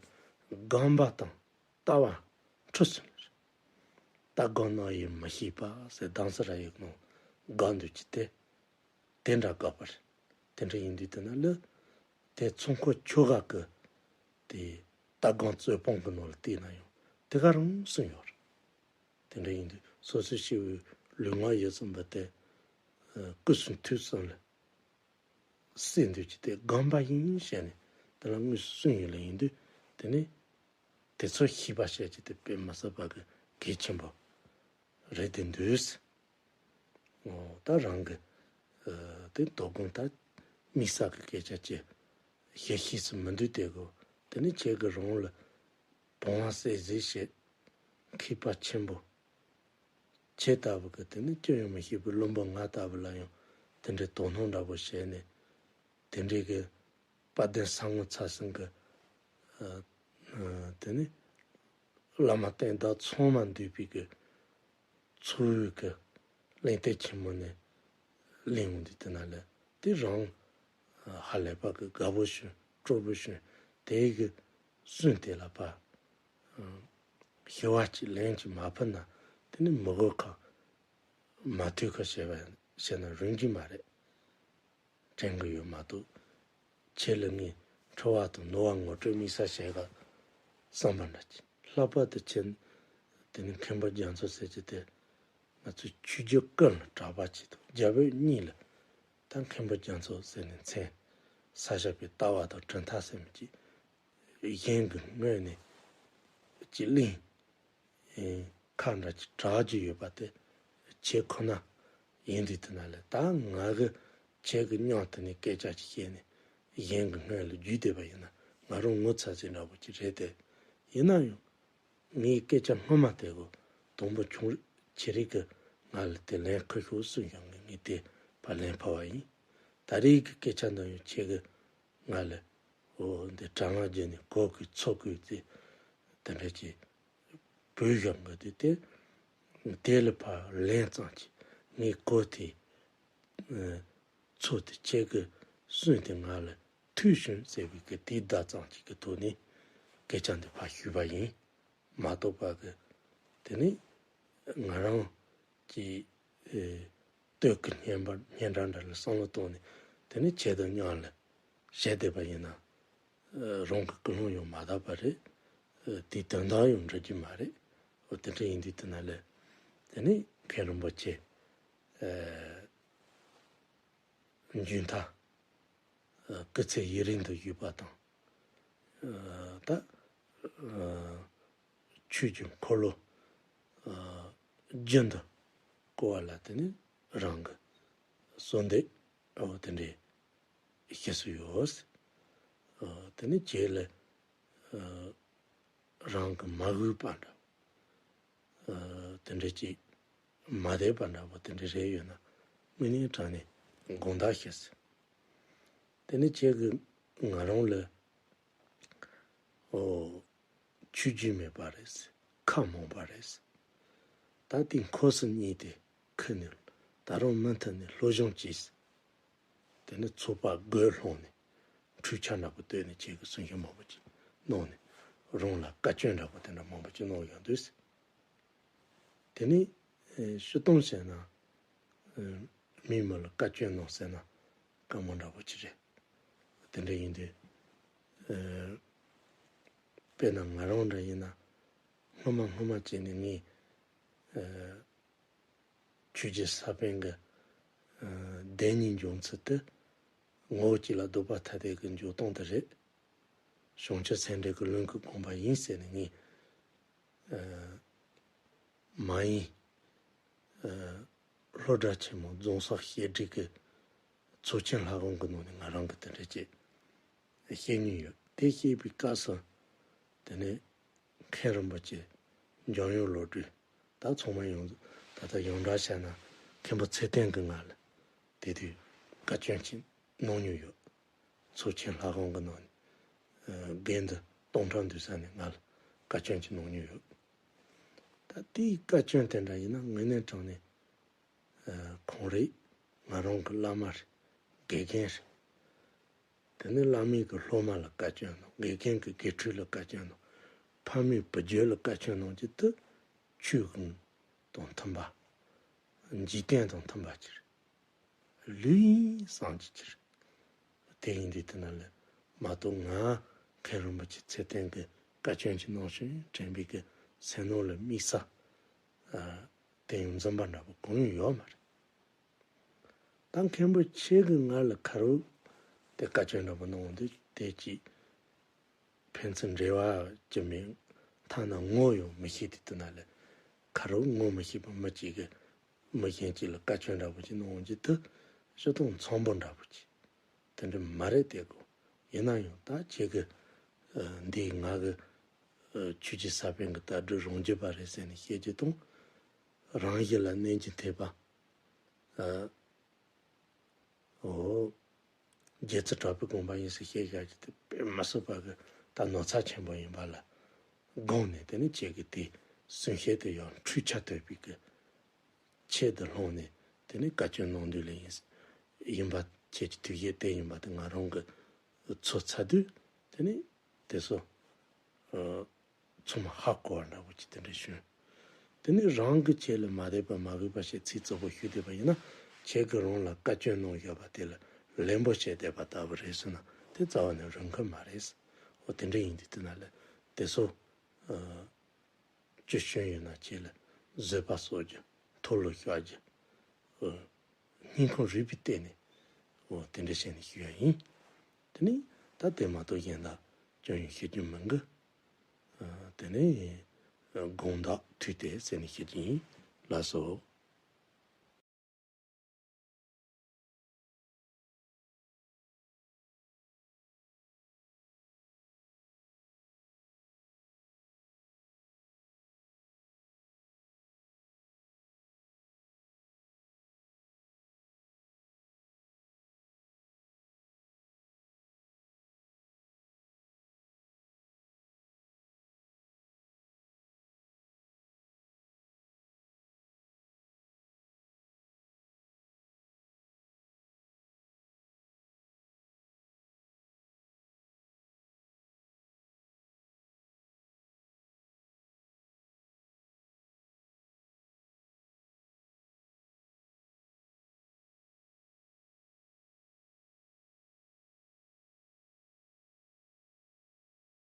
སྒོམ་པ་དང་ལྟ་བ་འཁྲུལ་སོང་ནི་རེད། ལྟ་སྒོམ་རྣམ་དབྱེ་མི་ཤེས་པ་ཟེར། གདམས་ཟབ་ར་ཡིག་ནང་དགག་འདོད་ཀྱི་དེ། དེ་འདྲ་དགག་པ་རེད། དེ་འདྲ་ཡིན་དུས་དེ་ན་ལ། དེ་ཚོགས་འཁོར་ཆོ་ག་གི་དེ་ལྟ་སྒོམ་རྩོད་སྤོང་གི་ནང་ལ་བལྟས་ན་ཡང་དེ་ག་རང་གསུངས་ཡོད་རེད། དེ་འདྲ་ཡིན་དུས་སོ་སོའི་སྤྱི་བོའི་ལུས་ངག་ཡིད་གསུམ་པོ་དེ། ཨ། སྐུ་གསུང་ཐུགས་གསུམ་ལ་བསྲེ་འདོད་ཀྱི་དེ་སྒོམ་པ་ཡིན་བཤད་ནས་དེ་ལ་དངོས་སུ་གསུངས་ཡོད་ལ། ཡིན་དུས་དེ་ནི་དེ་ཚོ་ཤེས་པ་བཤད་ཀྱི་དེ་དཔེ་མི་སྲིད་པ་གི་གལ་ཆེན་པོ་རེད་དེ་འདུག་འོ་ད་རང་གི། ཨ། དེ་དོ་དགོང་ད་དམིགས་བསལ་གྱི་སྐད་ཆ་ཅིག་བཤད་ཤེས་སུ་མི་འདུག་དེ་གོ། དེ་ནི་ཁྱེད་ཀྱིས་རང་ལ་དང་བ་གསལ་གཟིགས་བྱེད། མཁས་པ་ཆེན་པོ་ཁྱེད་ལྟ་བུ་གི་དེ་ནི་ཅི་ཡང་མི་ཤེས་པའི་བླུན་པོ་ང་ལྟ་བུ་ལ་ཡང་དེ་འདྲའི་དོ་སྣང་འདྲ་པོ་བྱས་ནས། དེ་འདྲའི་གི་དཔལ་ལྡན་ས་ངོ་ཚ་ཟིན་གི། ཨ། ཨ། དེ་ནི་བླ་མ་བསྟན་བདག་ཚང་མ་འདུས་པའི་གི་ཚོགས་ཀྱི་གླེང་སྟེགས་ཆེན་མོ་ནས་གླེང་འོང་དུས་དེ་ན་ལས། དེ་རང་ཧ་ལས་པ་གི་དགའ་པོ་བྱུང་། སྤྲོ་པོ་བྱུང་། དེ་གི་གསུང་དེ་ལ་ཕར་ཞུ་བ་ཅིག་ལན་ཅིག་མ་ཕུལ་ན་དེ་ནི་མི་གོ་ཁ་མ་ཐོས་ཁ་བྱས་པ་བྱས་ན་རུང་གི་མ་རེད། དྲན་གི་ཡོད་མ་གཏོགས། ཁྱེད་ལ་ངས་ཁྲོ་བ་དང་ནོར་བ་ངོ་སྤྲོད་དམིགས་བསལ་བྱེད་ག་བསམ་པ་འདྲ་ཅིག་ལྷག་པར་དུ་ཁྱེད་དེ་ནི་མཁན་པོ་རྒྱ་མཚོ་ཟེར་གྱི་དེ། ང་ཚོས་ཆོས་བརྒྱུད་ཀུན་ལ་གྲགས་པ་ཅིག་དང་རྒྱ་བོད་གཉིས་ལ་ད་མཁན་པོ་རྒྱ་མཚོ་ཟེར་ནས་མཚན་ས་བཞག་པའི་ལྟ་བ་དང་གྲུབ་མཐའ་ཟེར་མི་ཅིག་གཞན་གྱི་ངོས་ནས་ཅིག་གླེང་ཁ་འདྲ་ཅིག་གྲགས་ཀྱི་ཡོད་པ་དེ་ཁྱེད་ཁོ་ན་ཡིན་དུས་དེ་ན་ལས། ད་ང་གི་ཁྱེད་ཀྱི་སྙིང་དེ་ནས་སྐད་ཆ་ཅིག་བཤད་ནས་གཞན་གྱི་སྔོན་ལ་བརྒྱུད་བསྡད་པ་ཡིན་ན་ང་རང་ངོ་ཚ་ཟིན་འདྲ་པོ་ཅིག་རེད་དེ། ཡིན་ན་ཡང་ངའི་སྐད་ཆ་སྔོན་མ་དེ་གོ། དང་པོ་ཁྱོད་རིག་ཁྱེད་རིག་གི་ང་ལ་དེ་ལན་ཁུར་ཤོག་གསུངས་ཀྱང་ངས་དེ་ཕར་ལན་ཕབ་པ་ཡིན། ད་རེས་ཀྱི་སྐད་ཆ་འདི་ཡང་ཁྱེད་ཀྱི་ང་ལ་འོ་འདི་དྲ་ལམ་བརྒྱུད་ནས་གོ་དགོས་ཚོར་དགོས་ཚེ་དེ་འདྲ་ཅིག་བོས་བཞག་གི་དུས་དེ། དེ་ལ་ཕར་ལན་ཙམ་གྱིས་ངའི་གོ་དེ་ཚོར་དེ་ཁྱེད་ཀྱི་གསུང་དེ་ང་ལ་ཐོས་བྱུང་ཟེར་བའི་གི་དེའི་བརྡ་ཙམ་གྱི་གི་ཐོག་ནས་སྐད་ཆ་འདི་ཕར་ཞུས་པ་ཡིན། མ་གཏོགས་པ་གི་དེ་ནི་ང་རང་གི་ཨེ་སྟོད་ཀྱི་སྙན་པ་སྙན་གྲགས་འདྲ་ལ་བསམ་བློ་གཏོང་ནས་དེ་ནི་ཁྱེད་དང་མཉམ་ལ་བཞག་བསྡད་པ་ཡིན་ན་ཨེ་རང་གི་ཀུན་སློང་ཡང་མ་དག་པ་རེད། ཨེ་དེའི་དོན་དག་ཡང་འགྲུབ་ཀྱི་མ་རེད། འོ་དེ་འདྲ་ཡིན་དུས་དེ་ན་ལས་དེ་ནི་མཁན་རིན་པོ་ཆེ་ཨེ་མཇུག་མཐའ་ཨ་སྐུ་ཚེ་ཡུན་རིང་དུ་བཞུགས་པ་དང་། ཨ་ད་ཨ་ཆོས་ཀྱི་འཁོར་ལོ་ཨ་རྒྱུན་དུ་བསྐོར་བ་ལ་དེ་ནི་རང་གི་གསོལ་འདེབས་འོ་དེ་འདྲའི་ཞུ་སྲོལ་ཡོད། ཨ་དེ་ནི་རྗེས་ལ་ཨ་རང་གི་མ་གུས་པ་འདྲ། ཨ་དེ་འདྲ་ཅིག་མ་བདེ་བ་འདྲ་པོ་དེ་འདྲ་རེ་ཡོད་ན་དངོས་གནས་དྲང་གནས་དགོངས་དག་ཞུ། དེ་ནི་ཁྱེད་ཀྱིས་ང་རང་ལ་ཨོ་ཆོས་བརྒྱུད་མེད་པ་རེད། ཁ་མང་པ་རེད། ད་དེ་འཁོར་སུ་གཉིས་ཏེ་ཁུ་ནི་ད་རུང་མུ་མཐུད་ནས་སློབ་སྦྱོང་གྱིས། དེ་ནི་ཚོགས་པ་དགོས་སློང་ནས་འཕྲུལ་ཆ་འདྲ་པོ་བཏོན་ནས་ཁྱེད་ཀྱི་གསུང་བཤད་མང་པོ་ཅིག་གནང་ནས་རང་ལ་བཀའ་བཀྱོན་འདྲ་པོ་དེ་འདྲ་མང་པོ་ཅིག་གནང་ཡོང་དུས། དེ་ནི་ཨེ་སྤྱིར་བཏང་བྱས་ན་ཨེ་མི་མི་ལ་བཀའ་བཀྱོན་གནང་ཟེར་ན་དཀའ་མོ་འདྲ་པོ་ཅིག་རེད། དེ་འདྲ་ཡིན་དུས་ཨེ་དཔེར་ན་ང་རང་འདྲ་ཡིན་ན་སྔོན་མ་སྔོན་མ་བྱས་ནས་ངས་ཨེ་ཆོས་རྗེ་ས་པཎ་གྱི་ཨ་བདེན་གཉིས་འབྱུང་ཚུལ་དེ་ངོ་བོ་གཅིག་ལ་ལྡོག་པ་ཐ་དད་ཀྱི་འཇོག་སྟངས་དེ་རེད། བྱང་ཆུབ་སེམས་འགྲེལ་གྱི་ལུང་གི་དགོངས་པ་ཡིན་ཟེར་ནས་ངས་ཨ་མ་ཡིན་ཨ་ལྷོ་བྲག་ཆེན་མོ་རྫོང་སོག་བཤད་སྒྲིག་གི་ཚོགས་ཆེན་ལྷ་ཁང་གི་ནང་ནས་ང་རང་གི་དེ་འདྲ་ཅིག་བཤད་མྱོང་ཡོད། དེ་བཤད་པའི་སྐབས་སུ་དེ་ནས་མཁན་རིན་པོ་ཆེ་འཇམ་དབྱངས་བློ་གྲོས་ད་ཚང་མ་ཡོངས་ད་ལྟ་ཡོངས་གྲགས་བྱས་ན་མཁན་པོ་ཚེ་བརྟན་གྱིས་ང་ལ་དེ་དུས་བཀའ་བཀྱོན་ཅིག་གནང་མྱོང་ཡོད། ཚོགས་ཆེན་ལྷ་ཁང་གི་ནང་ནས་ཨ་དགོན་དུ་སྟོང་ཕྲག་འདུས་ས་ནས་ང་ལ་བཀའ་བཀྱོན་ཅིག་གནང་མྱོང་ཡོད། ད་དེའི་བཀའ་བཀྱོན་དེ་འདྲ་ཡིན་ན་དངོས་གནས་དྲང་གནས་ཨ་ཁོང་རེད། ང་རང་གི་བླ་མ་རེད། དགེ་རྒན་རེད། དེ་ནས་བླ་མའི་གི་སློབ་མ་ལ་བཀའ་བཀྱོན་གནང་། དགེ་རྒན་གྱི་དགེ་ཕྲུག་ལ་བཀའ་བཀྱོན་གནང་། ཕ་མའི་བུ་རྒྱུད་ལ་བཀའ་བཀྱོན་གནང་རྒྱུ་དེ་ཆོས་དབྱིངས་དང་མཐུན་པ། འཇིག་རྟེན་དང་མཐུན་པ་ཅིག་རེད། ལུས་ཡིན་བསམ་གྱི་ཅིག་རེད། དེ་ཡིན་དུས་དེ་ན་ལས་མ་གཏོགས་ང་མཁན་རིན་པོ་ཆེ་ཚེ་བརྟན་གྱི་བཀའ་བཀྱོན་གྱི་ནང་བཞིན་དྲན་པའི་གི་སེམས་ནང་ལ་དམིགས་བསལ་ཨ་དེ་ཡང་འཛིན་པ་འདྲ་པོ་གང་ཡང་ཡོད་མ་རེད། ད་མཁན་པོ་ཁྱེད་ཀྱིས་ང་ལ་ཁ་རོག་དེ་བཀའ་བཀྱོན་འདྲ་པོ་གནང་འོང་དུས་དེ་ཅིག་ཕན་ཚུན་འབྲེལ་བ་ཅི་མིན་ཐ་ན་ངོ་ཡང་མི་ཤེས་དུས་དེ་ན་ལས་ཁ་རོག་ངོ་མི་ཤེས་པ་མི་གཅིག་གིས་མི་གཞན་གཅིག་ལ་བཀའ་བཀྱོན་འདྲ་པོ་ཅིག་གནང་འོང་རྒྱུ་དེ་སྤྱིར་བཏང་འཚམ་པོ་འདྲ་པོ་ཅིག་དེ་འདྲ་མ་རེད་དེ་གོ། ཡིན་ན་ཡང་ད་ཁྱེད་ཀྱིས་ཨ་འདི་ང་གི་ཨ་ཆོས་རྗེ་ས་པཎ་གྱི་ལྟ་གྲུབ་རང་རྒྱུད་པ་རེད་ཟེར་ནས་བཤད་རྒྱུ་དང་། རང་གཞན་ལ་གནོད་འགྱུར་ཐེབས་པ། ཨ་འོ། རྗེ་བཙུན་གྲགས་པའི་དགོངས་པ་ཡིན་ཟེར་བཤད་བཞག་རྒྱུ་དེ་དཔེ་མི་སྲིད་པ་གི་ད་ནོར་འཚར་ཆེན་པོ་ཡིན་པ་ལ་དགོངས་ནས་དེ་ནི་ཁྱེད་ཀྱི་དེ་གསུང་བཤད་དེ་ཡང་འཕྲུལ་ཆ་དོད་པའི་གི་ཆེད་དུ་ལྷུང་ནས་དེ་ནི་བཀའ་བཀྱོན་གནང་དུས་ལ་ཡིན། ཡིན་པ་ཁྱེད་ཀྱི་ཐུགས་བཞེད་དེ་ཡིན་པ་དེ་ང་རང་གི་ཚོད་ཚར་དུས་དེ་ནི་དེ་ཚོ་ཨ་ཚང་མ་ཧ་གོ་བ་འདྲ་པོ་ཅིག་དེ་འདྲ་བྱུང་། དེ་ནི་རང་གི་ཆེད་ལ་མ་བསྡད་པ་མ་གུས་པ་ཞེས་ཚིག་རྩུབ་པོ་ཞུས་བསྡད་པ་ཡིན་ན་ཁྱེད་ཀྱིས་རང་ལ་བཀའ་བཀྱོན་གནང་བཞག་པ་དེ་ལ་ལན་པོ་བྱས་བསྡད་པ་ལྟ་བུ་རེད་ཟེར་ན་དེ་རྩ་བ་ནས་རུང་གི་མ་རེད། འོ་དེ་འདྲ་ཡིན་དུས་དེ་ན་ལ་དེ་ཚོ་ཨ་སྤྱི་གཞུང་ཡོད་ན་ཁྱེད་ལ་བཟོད་པ་གསོག་རྒྱུ། མཐོལ་ལོ་བཤགས་རྒྱུ། ཨ་སྙིང་ཁོང་རུས་པའི་གཏིང་ནས་འོ་དེ་འདྲ་བྱས་ནས་ཞུ་ཡ་ཡིན། དེ་ནི་ད་དེ་མ་གཏོགས་གཞན་དག་ཅང་ཡང་ཤེས་རྒྱུ་མི་འདུག་ཨ་དེ་ནི་དགོངས་དག་ཐུགས་གཏད་ཟེར་ནས་ཤེས་ཀྱི་ཡིན། ལགས་སོ།